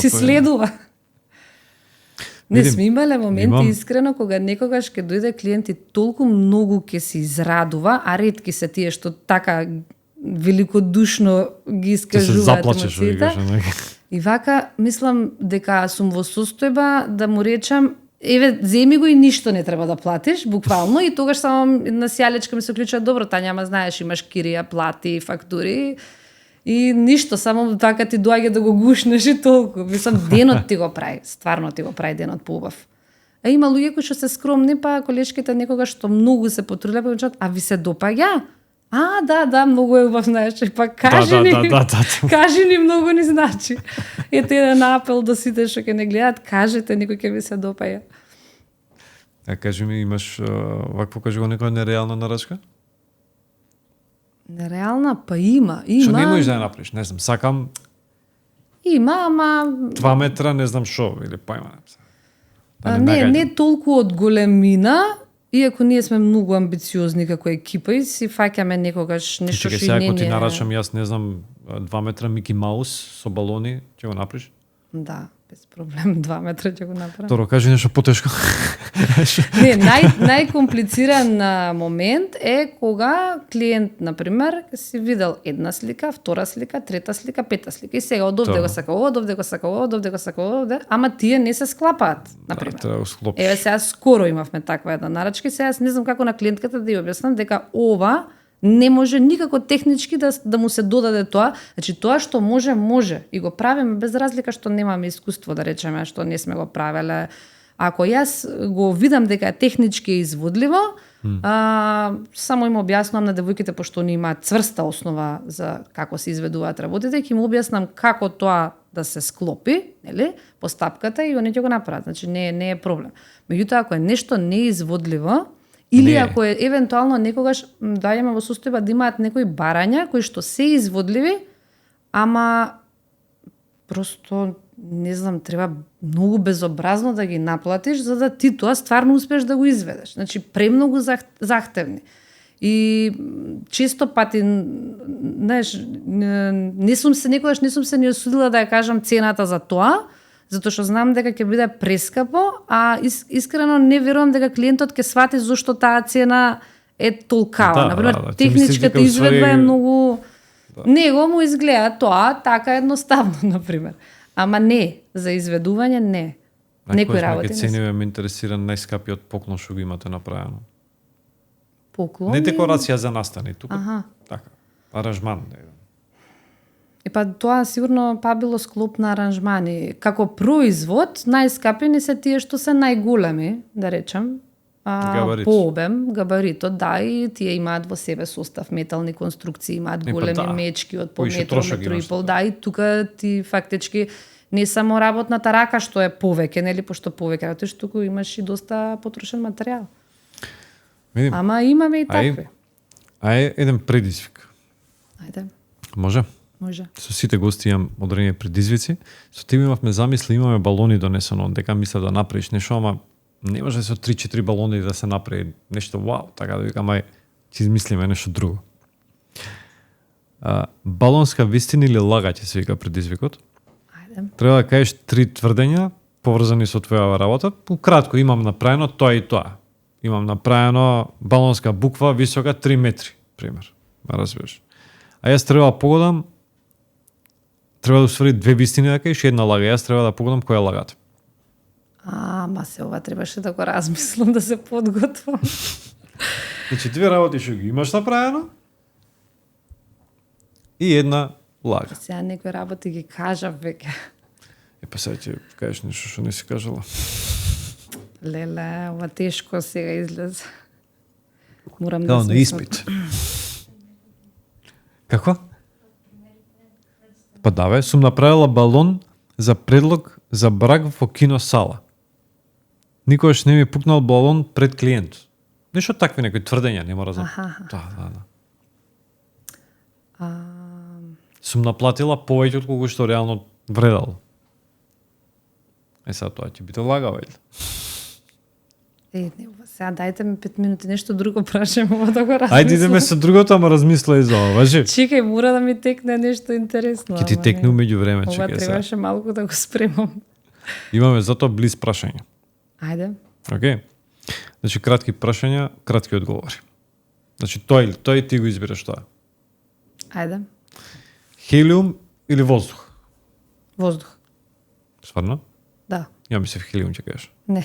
си следува. Не сме имале моменти искрено кога некогаш ќе дојде клиент и толку многу ќе се израдува, а ретки се тие што така великодушно ги искажуваат емоциите. И вака мислам дека сум во состојба да му речам еве земи го и ништо не треба да платиш, буквално, и тогаш само на сјалечка ми се уклучува добро, Тања, ама знаеш, имаш кирија, плати, фактури. И ништо, само така ти доаѓа да го гушнеш и толку. Мислам, денот ти го прави, стварно ти го прави денот поубав. А има луѓе кои што се скромни, па колешките некогаш што многу се потрудиле, па кажат, а ви се допаѓа? Да, многу е убав, знаеш, па кажи ни.
Да.
Кажи ни, многу ни значи. Ете еден апел до сите што ќе не гледат, кажете, никој ќе ви се допаја.
Кажи ми, имаш вакво, кажи го, некоја нереална нарачка?
Нереална, па има.
Што не можеш да ја направиш, не знам, сакам
Има, ама
2 метра, не знам шо, или појма.
Не толку од големина, иако ние сме многу амбициозни како екипа и си фаќаме некогаш нешто што и не
ти нарачам, јас не знам, 2 метра Мики Маус со балони, ќе го направиш?
Да, без проблем, 2 метра ќе го направам.
Торо, кажи нешто потешко.
Не, најкомплициран момент е кога клиент, например, си видел една слика, втора слика, трета слика, пета слика и сега од овде го сака ова, од овде го сака ова, од овде го сака ова, ама тие не се склапаат, например.
Да, треба склопиш.
Еве сега скоро имавме таква една нарачка и сега не знам како на клиентката да ја објаснам дека ова не може никако технички да му се додаде тоа. Значи тоа што може и го правиме без разлика што немаме искуство, да речеме, што не сме го правеле. Ако јас го видам дека е технички изводливо, само им објаснувам на девојките, пошто они имаат цврста основа за како се изведуваат работите, ќе им објаснам како тоа да се склопи, нели, постапката и они ќе го направат. Значи не е проблем. Меѓутоа, ако е нешто неизводливо, или ако е евентуално некогаш доаѓаме во состојба да имаат некои барања кои што се изводливи, ама просто не знам, треба многу безобразно да ги наплатиш за да ти тоа стварно успеш да го изведеш. Значи премногу захтевни. И често пати, знаеш, некогаш не сум се ни осудила да ја кажам цената за тоа, затоа што знам дека ќе биде прескапо, а искрено не верувам дека клиентот ќе свати зошто таа цена е толкава. Например, техничката изведба е многу... Него му изгледа тоа така едноставно, например. Ама не, за изведување не. Некои работи не.
Цениве ме интересира најскапиот поклон што го имате направено.
Поклон?
Не декорација за настани, тука. Така, аранжман.
Па тоа сигурно било склоп на аранжмани. Како производ, најскапени се тие што се најголеми, да речем, по обем, габаритот, да, и тие имаат во себе состав метални конструкции, имаат големи мечки од по метро, метро и пол, да, и тука ти фактички не само работната рака што е повеќе, нели, пошто повеќе работиш, туку имаш и доста потрошен материјал.
Видим.
Ама имаме и такви.
Ај еден предизвик.
Ајде.
Може?
Може.
Со сите гости имам одредени предизвици. Со тебе имавме замисли, имаме балони донесено, дека мислев да направиш нешто, ама не може со 3-4 балони да се направи нешто вау, така да викам, ај, ќе измислиме нешто друго. Балонска вистина или лага ќе се вика предизвикот?
Ајде.
Треба да кажеш 3 тврдења поврзани со твоја работа. Кратко, имам направено тоа и тоа. Имам направено балонска буква висока 3 метри, пример. Разбираш. А јас треба да погодам, треба да усвари 2 вистини да кажеш, една лага. Јас треба да погодам која лагата.
Ма се ова требаше да го размислам, да се подготвам.
Значи, 2 работи што ги имаш направено и една лага.
Сега некои работи ги кажав веќе.
Па сега ќе кажеш нешто што не си кажала.
Леле, ова тешко сега излезе. Морам
да
смислам.
На испит. Како? Па даве, сум направила балон за предлог за брак во киносала. Никогаш не ми пукнал балон пред клиент. Нешто такви некои тврдења, не мора да... Да. Сум наплатила повеќе од колку што реално вредало. Сега тоа ќе биде лага, вели.
Не, сега дајте ми 5 минути, нешто друго прашам, ова да го размислам.
Ајде идеме со другото, ама размислај за ова, важи.
Чекај, мора да ми текне нешто интересно.
Ќе ти текне меѓу време, чекај.
Ова требаше малку да го спремам.
Имаме затоа близ прашања.
Ајде.
Океј. Значи кратки прашања, кратки одговори. Значи тој ти го избираш тоа.
Ајде.
Хелиум или воздух?
Воздух.
Стварно?
Да.
Ја мислев хелиум ќе кажеш.
Не.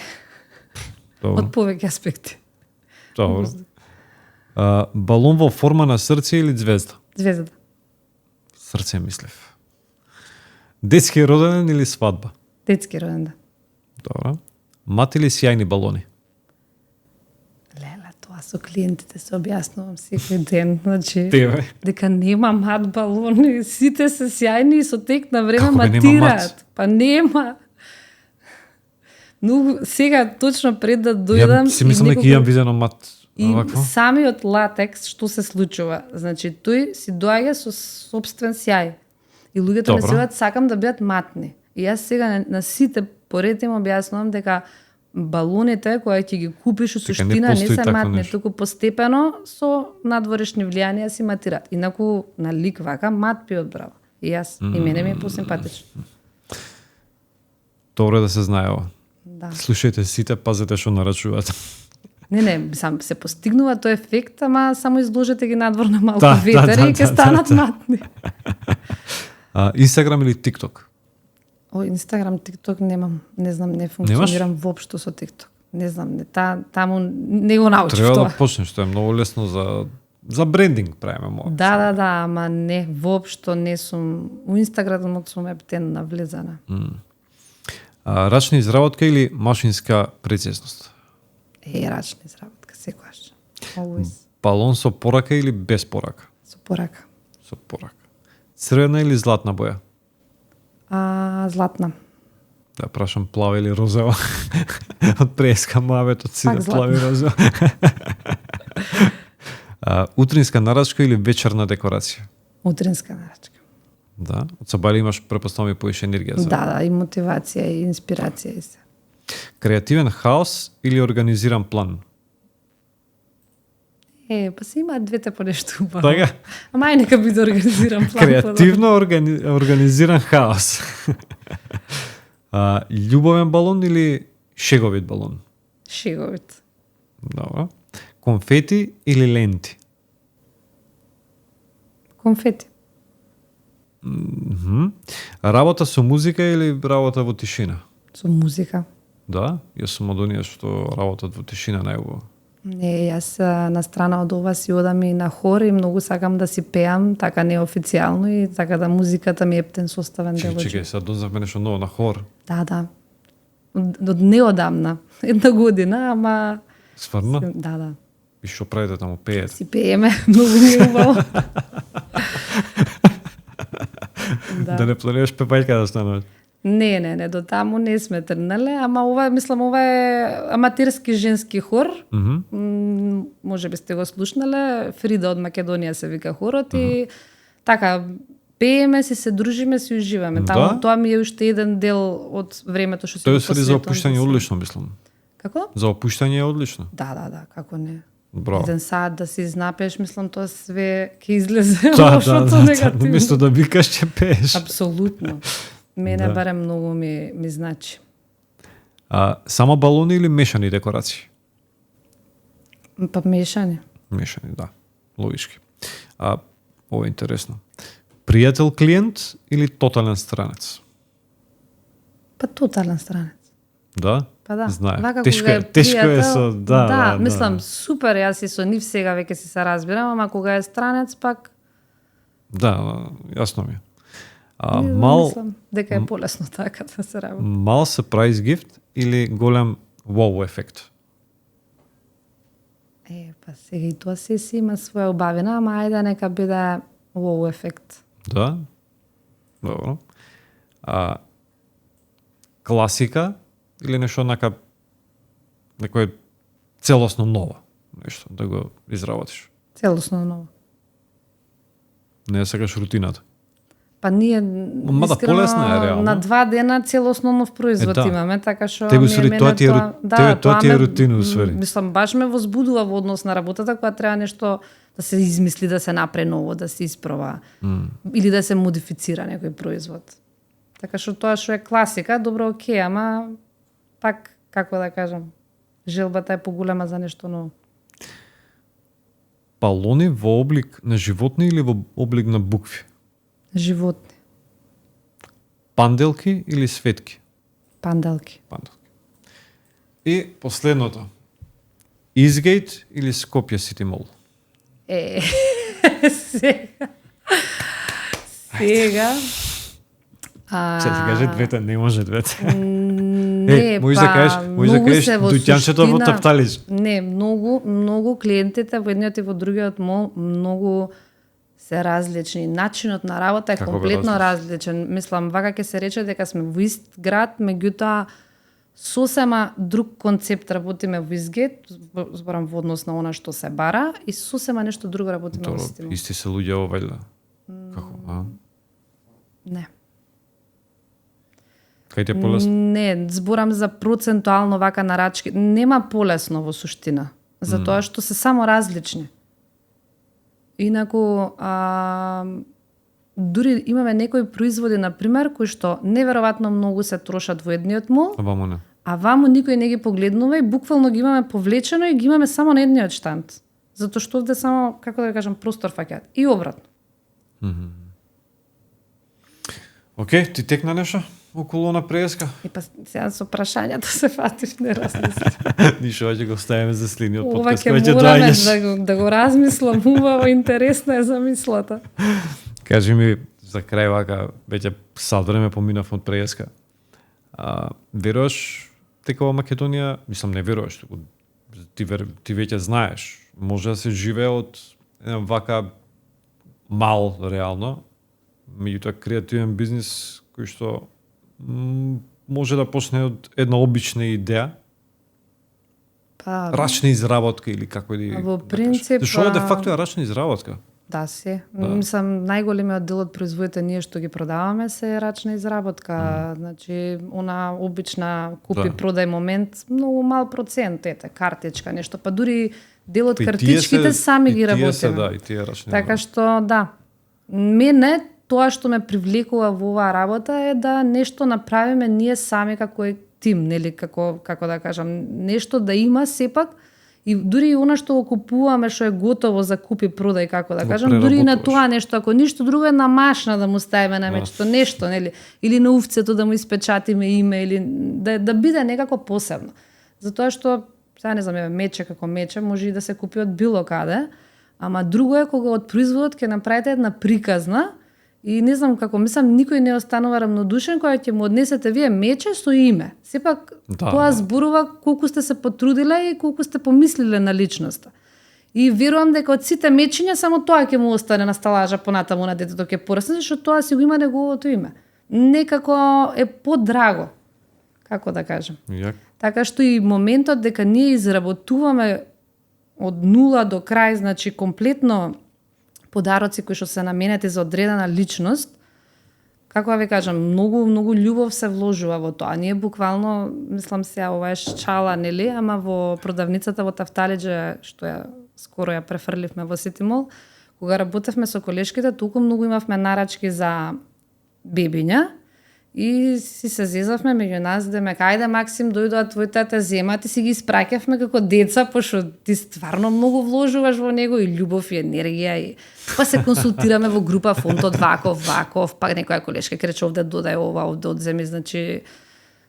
Добро.
Од повеќе аспекти.
Добро. Балон во форма на срце или звезда?
Звезда.
Срце мислев. Детски роденден или свадба?
Детски роденден.
Добро. Мат или сјајни балони?
Леле, тоа со клиентите се објаснувам секој ден, значи
Тебе?
дека нема мат балони, сите се сјајни и со тек на време
Како бе, нема
матираат.
мат?
Па нема. Но сега точно пред да дојдам
Ја си мислам дека имам видено мат.
и
Овакво?
самиот латекс што се случува. Значи тој си доаѓа со собствен сјај. И луѓето
Добро.
мислат сакам да бидат матни. И јас сега на сите поред им објаснувам дека балоните кои ќе ги купиш у
Дека не
суштина не
постои
се
такво
матни,
нешто.
туку постепено со надворешни влијанија си матираат. Инаку на лик вака мат пиот браво. И јас и мене ми е посимпатично.
Добро е да се знае ова.
Да.
Слушајте сите, пазете што нарачувате.
Не, сам се постигнува тој ефект, ама само изложете ги надвор на малку
Да,
ветер
да,
и ќе
да,
станат
да.
матни.
Инстаграм или ТикТок?
О, Инстаграм, ТикТок немам. Не знам, не
Немаш?
функционирам воопшто со ТикТок. Не знам, таму не го научив
Треба
тоа.
да почнеш, тоа е многу лесно за брендинг правиме моја.
Да, ама не, воопшто не сум. У Инстаграмот сум ептен навлезана.
Рачна изработка или машинска прецизност?
Рачна изработка, секогаш. Always.
Балон со порака или без порака?
Со порака.
Со порака. Црвена или златна боја?
Златна.
Да прашам плава или розова. Од преска мавет од сите
Пак
плави розова. Утринска нарачка или вечерна декорација?
Утринска нарачка.
Да, од сабајле имаш препоставам и поише енергија за.
Да, и мотивација и инспирација и се.
Креативен хаос или организиран план?
Па се имаат двете по нешто убаво.
Така?
Ама ај нека биде организиран план.
Креативно организиран хаос. Љубовен балон или шеговит балон?
Шеговит.
Добро. Конфети или ленти?
Конфети.
Работа со музика или работа во тишина?
Со музика.
Да, јас сум од оние што работат во тишина најубаво.
Не, јас на страна од ова си одам и на хор и многу сакам да си пеам, така неофицијално и така да музиката ми е ептен составен дел од
Чекај,
животот.
сега дознавме нешто ново на хор.
Да. Од неодамна, една година, ама
Стварно?
да.
И што правите таму, пеете?
Си пееме, многу ми е убаво.
Да не планираш певајка да станеш?
Не, до таму не сме тргнале, ама ова е аматерски женски хор. Може би сте го слушнале, Фрида од Македонија се вика хорот и така пееме, се дружиме, се уживаме.
Да?
Таму тоа ми е уште еден дел од времето што се
Тоа е за опуштање одлично, мислам.
Како?
За опуштање е одлично.
Да, како не.
Браво.
Еден саат да се изнапеш, мислам тоа све ќе излезе
Да,
лошото негативно.
Наместо да викаш, ќе пееш.
Апсолутно. Мене
Да.
барем многу ми значи.
Само балони или мешани декорации?
Па мешани.
Мешани, да. Логички. Ова е интересно. Пријател клиент или тотален странец?
Па тотален странец.
Да?
Па да.
Знае.
Вака
Тешко
кога
е, тешко е
пријател,
со да,
мислам супер, јас и со нив сега веќе си се разбирам, ама кога е странец пак
Да, јасно ми е.
мислам дека е полесно така да се работи.
Мал surprise gift или голем wow ефект?
Па сега и тоа си има своја убавина, ама ајде нека биде wow ефект.
Да? Добро. Класика или нешто онака некој целосно ново нешто да го изработиш?
Целосно ново.
Не сакаш рутината.
Па ние
Мада полесна е, реално.
на 2 дена целосно нов производ
да.
имаме, така што
Тебе
ми
усвари,
мене
тоа ти е тоа ти е рутина, усвари.
Мислам баш ме возбудува во однос на работата кога треба нешто да се измисли, да се направи ново, да се испроба или да се модифицира некој производ. Така што тоа што е класика, добро окей, ама пак како да кажам, желбата е поголема за нешто ново.
Балони во облик на животни или во облик на букви?
Животни,
Панделки или светки?
панделки.
Панделки. И последното. Изгейт или Скопје Сити Мол?
Сега.
Се ти каже двете, не може двете.
Не,
можеш да кажеш, дуќанчето во Тапталич.
Не, многу клиентите во едниот и во другиот мол многу се различни. Начинот на работа е
Како
комплетно различен. Мислам, вака ќе се рече дека сме во ист град, меѓутоа сосема друг концепт работиме во Изгет, зборам во однос на она што се бара, и сосема нешто друго работиме во Системол.
Исти се луѓе овајле. Како?
Не.
Кај те полесно?
Не, зборам за процентуално вака нарачки. Нема полесно во суштина, затоа што се само различни. Инаку, дури имаме некои производи, например, кои што неверојатно многу се трошат во едниот мол, а ваму никој не ги погледнува и буквално ги имаме повлечено и ги имаме само на едниот штанд. Затоа што овде само, како да кажам, простор фаќаат. И обратно.
Океј, ти текна нешто околу на преска?
И па сега со прашањата се фатиш, не размислиш.
Ништо, ќе го ставиме за следниот
Ова
подкаст,
ќе
кој ќе
мораме
доаѓаш.
да го размислам, убаво, интересна е замислата.
Кажи ми, за крај вака, веќе сат време поминав од преска. Веруваш дека во Македонија, мислам не веруваш, туку ти веќе знаеш, може да се живее од еден вака мал реално, меѓутоа креативен бизнис кој што може да почне од една обична идеја, рачна изработка или како да
во принцип,
зашто де факто е рачна изработка?
Да се. Мислам, најголемиот дел од производите ние што ги продаваме се рачна изработка. Значи, она обична купи-продај момент, многу мал процент, картичка, нешто. Па дури дел од картичките сами ги работиме.
И тие рачни.
Така што, да. Мене, тоа што ме привлекува во оваа работа е да нешто направиме ние сами како тим, нели, како да кажам, нешто да има сепак. И дури и она што го купуваме, што е готово за купи продај, како да кажам, дури и на тоа нешто, ако ништо друго е на машна да му ставиме на мечето, нешто, нели, или на увцето да му испечатиме име, или да биде некако посебно. Затоа што, сега не знам, мече како мече, може и да се купи од било каде, ама друго е кога од производот ќе направите една приказна, и не знам како, мислам, никој не останува рамнодушен кога ќе му однесете вие мече со име. Сепак тоа зборува колку сте се потрудиле и колку сте помислиле на личноста. И верувам дека од сите мечиња само тоа ќе му остане на сталажа понатаму на детето ќе порасне, зашто тоа си го има неговото име. Некако е подраго, како да кажам. Така што и моментот дека ние изработуваме од нула до крај, значи комплетно подароци кои што се наменети за одредена личност, како да ви кажам, многу љубов се вложува во тоа. Ние буквално, мислам сега ова е шчала, нели, ама во продавницата во Тафталиџе, што ја скоро ја префрливме во Ситимол, кога работевме со колешките, толку многу имавме нарачки за бебиња и си се зезавме меѓу нас, демек, ајде Максим, дојдоа твоите те земат и си ги испраќавме како деца, пошто ти стварно многу вложуваш во него и љубов и енергија и па се консултираме во група фонтот ваков, па некоја колешка крече овде додај ова, овде одземи, значи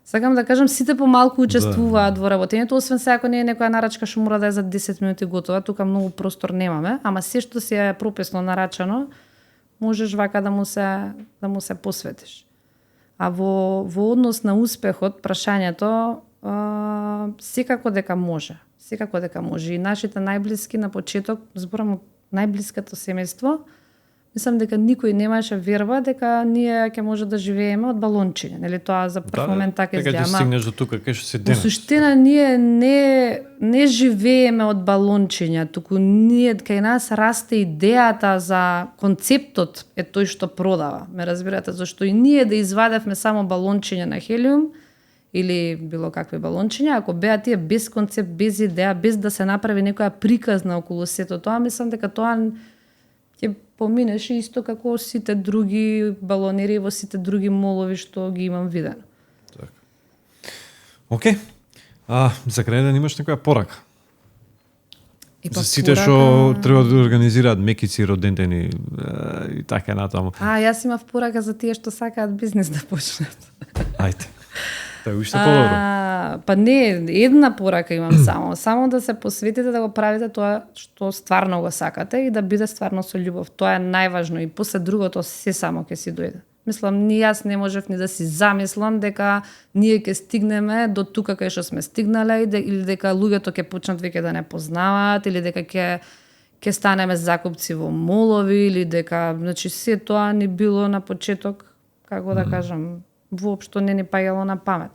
сакам да кажам сите помалку учествуваат во работењето, освен се ако не е некоја нарачка што мора да е за 10 минути готова, тука многу простор немаме, ама се што си е прописно нарачано, можеш вака да му се посветиш. А во однос на успехот, прашањето, секако дека може. Секако дека може. И нашите најблиски на почеток, зборам од најблиското семејство, мислам дека никој немаше верба дека ние ќе може да живееме од балончиња. Нели тоа за прв момент така изгледа.
Дека ќе стигнеш до тука кај што се денес.
Во суштина ние не живееме од балончиња, туку ние кај нас расте идејата за концептот е тој што продава. Ме разбирате, зашто и ние да извадевме само балончиња на хелиум или било какви балончиња, ако беа тие без концепт, без идеја, без да се направи некоја приказна околу сето тоа, мислам дека тоа ќе поминеше исто како сите други балонери во сите други молови што ги имам видено.
Така. Океј. За крај да имаш некоја порака? За сите што треба да организираат мекици, родендени и така натаму.
Јас имав порака за тие што сакаат бизнис да почнат.
Ајде. Тоа е уште подобро.
Па не, една порака имам само да се посветите да го правите тоа што стварно го сакате и да биде стварно со љубов. Тоа е најважно и после другото се само ќе си дојде. Мислам, ни јас не можев ни да си замислам дека ние ќе стигнеме до тука кај што сме стигнале или дека луѓето ќе почнат веќе да не познаваат или дека ќе станеме закупци во молови или дека, значи се тоа ни било на почеток, како да кажам, воопшто не ни паѓало на памет.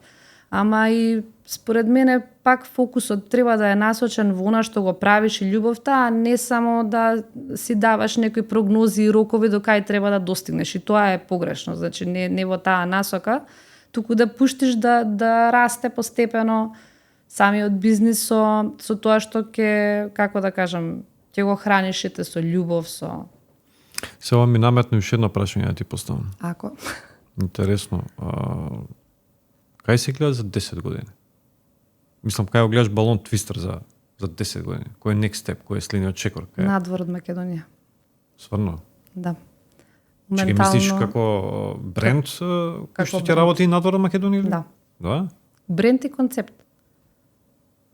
Ама и според мене пак фокусот треба да е насочен во она што го правиш и љубовта, а не само да си даваш некои прогнози и рокови до кај треба да достигнеш. И тоа е погрешно, значи не во таа насока, туку да пуштиш да расте постепено самиот бизнис со тоа што ќе, како да кажам, ќе го хранишите со љубов, со...
Сега ми наметна уште едно прашање да ти поставам.
Ако?
Интересно. Кај се гледа за 10 години? Мислам, кај го гледаш Балон Твистер за 10 години? Кој е next step? Кој е следниот чекор?
Надвор од Македонија.
Сварно?
Да.
Че ги мислиш како бренд, кој што ќе работи надвор од Македонија?
Да.
Да?
Бренд и концепт.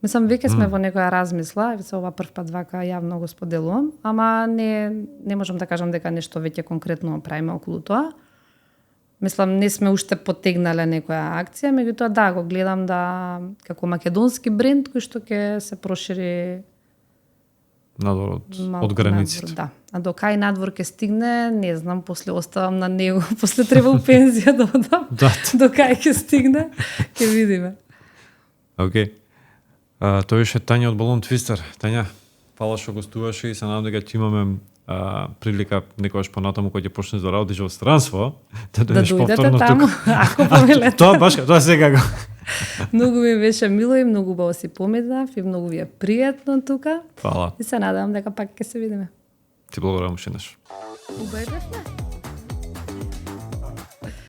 Мислам, веќе сме во некоја размисла, се ова прв пат вака јавно го споделувам, ама не можам да кажам дека нешто веќе конкретно правиме околу тоа. Мислам, не сме уште потегнале некоја акција, меѓутоа да, го гледам да како македонски бренд кој што ќе се прошири
надвор од границите.
Надвор, да. А до кај надвор ќе стигне, не знам, после оставам на него, после треба у пензија да одам.
Да.
До кај ќе стигне, ќе видиме.
Океј. Тоа беше Тања од Балон Твистер. Тања, фала што гостуваше и се надам дека ќе имаме прилика некогаш понатаму кога ќе почнеш да работиш во странство, да дојдеш повторно
таму,
тука.
ако повелете.
Тоа секако.
Многу ми беше мило и многу убаво си поминав и многу ви е пријатно тука.
Фала.
И се надевам дека пак ќе се видиме.
Ти благодарам уште еднаш.
Убедив ме.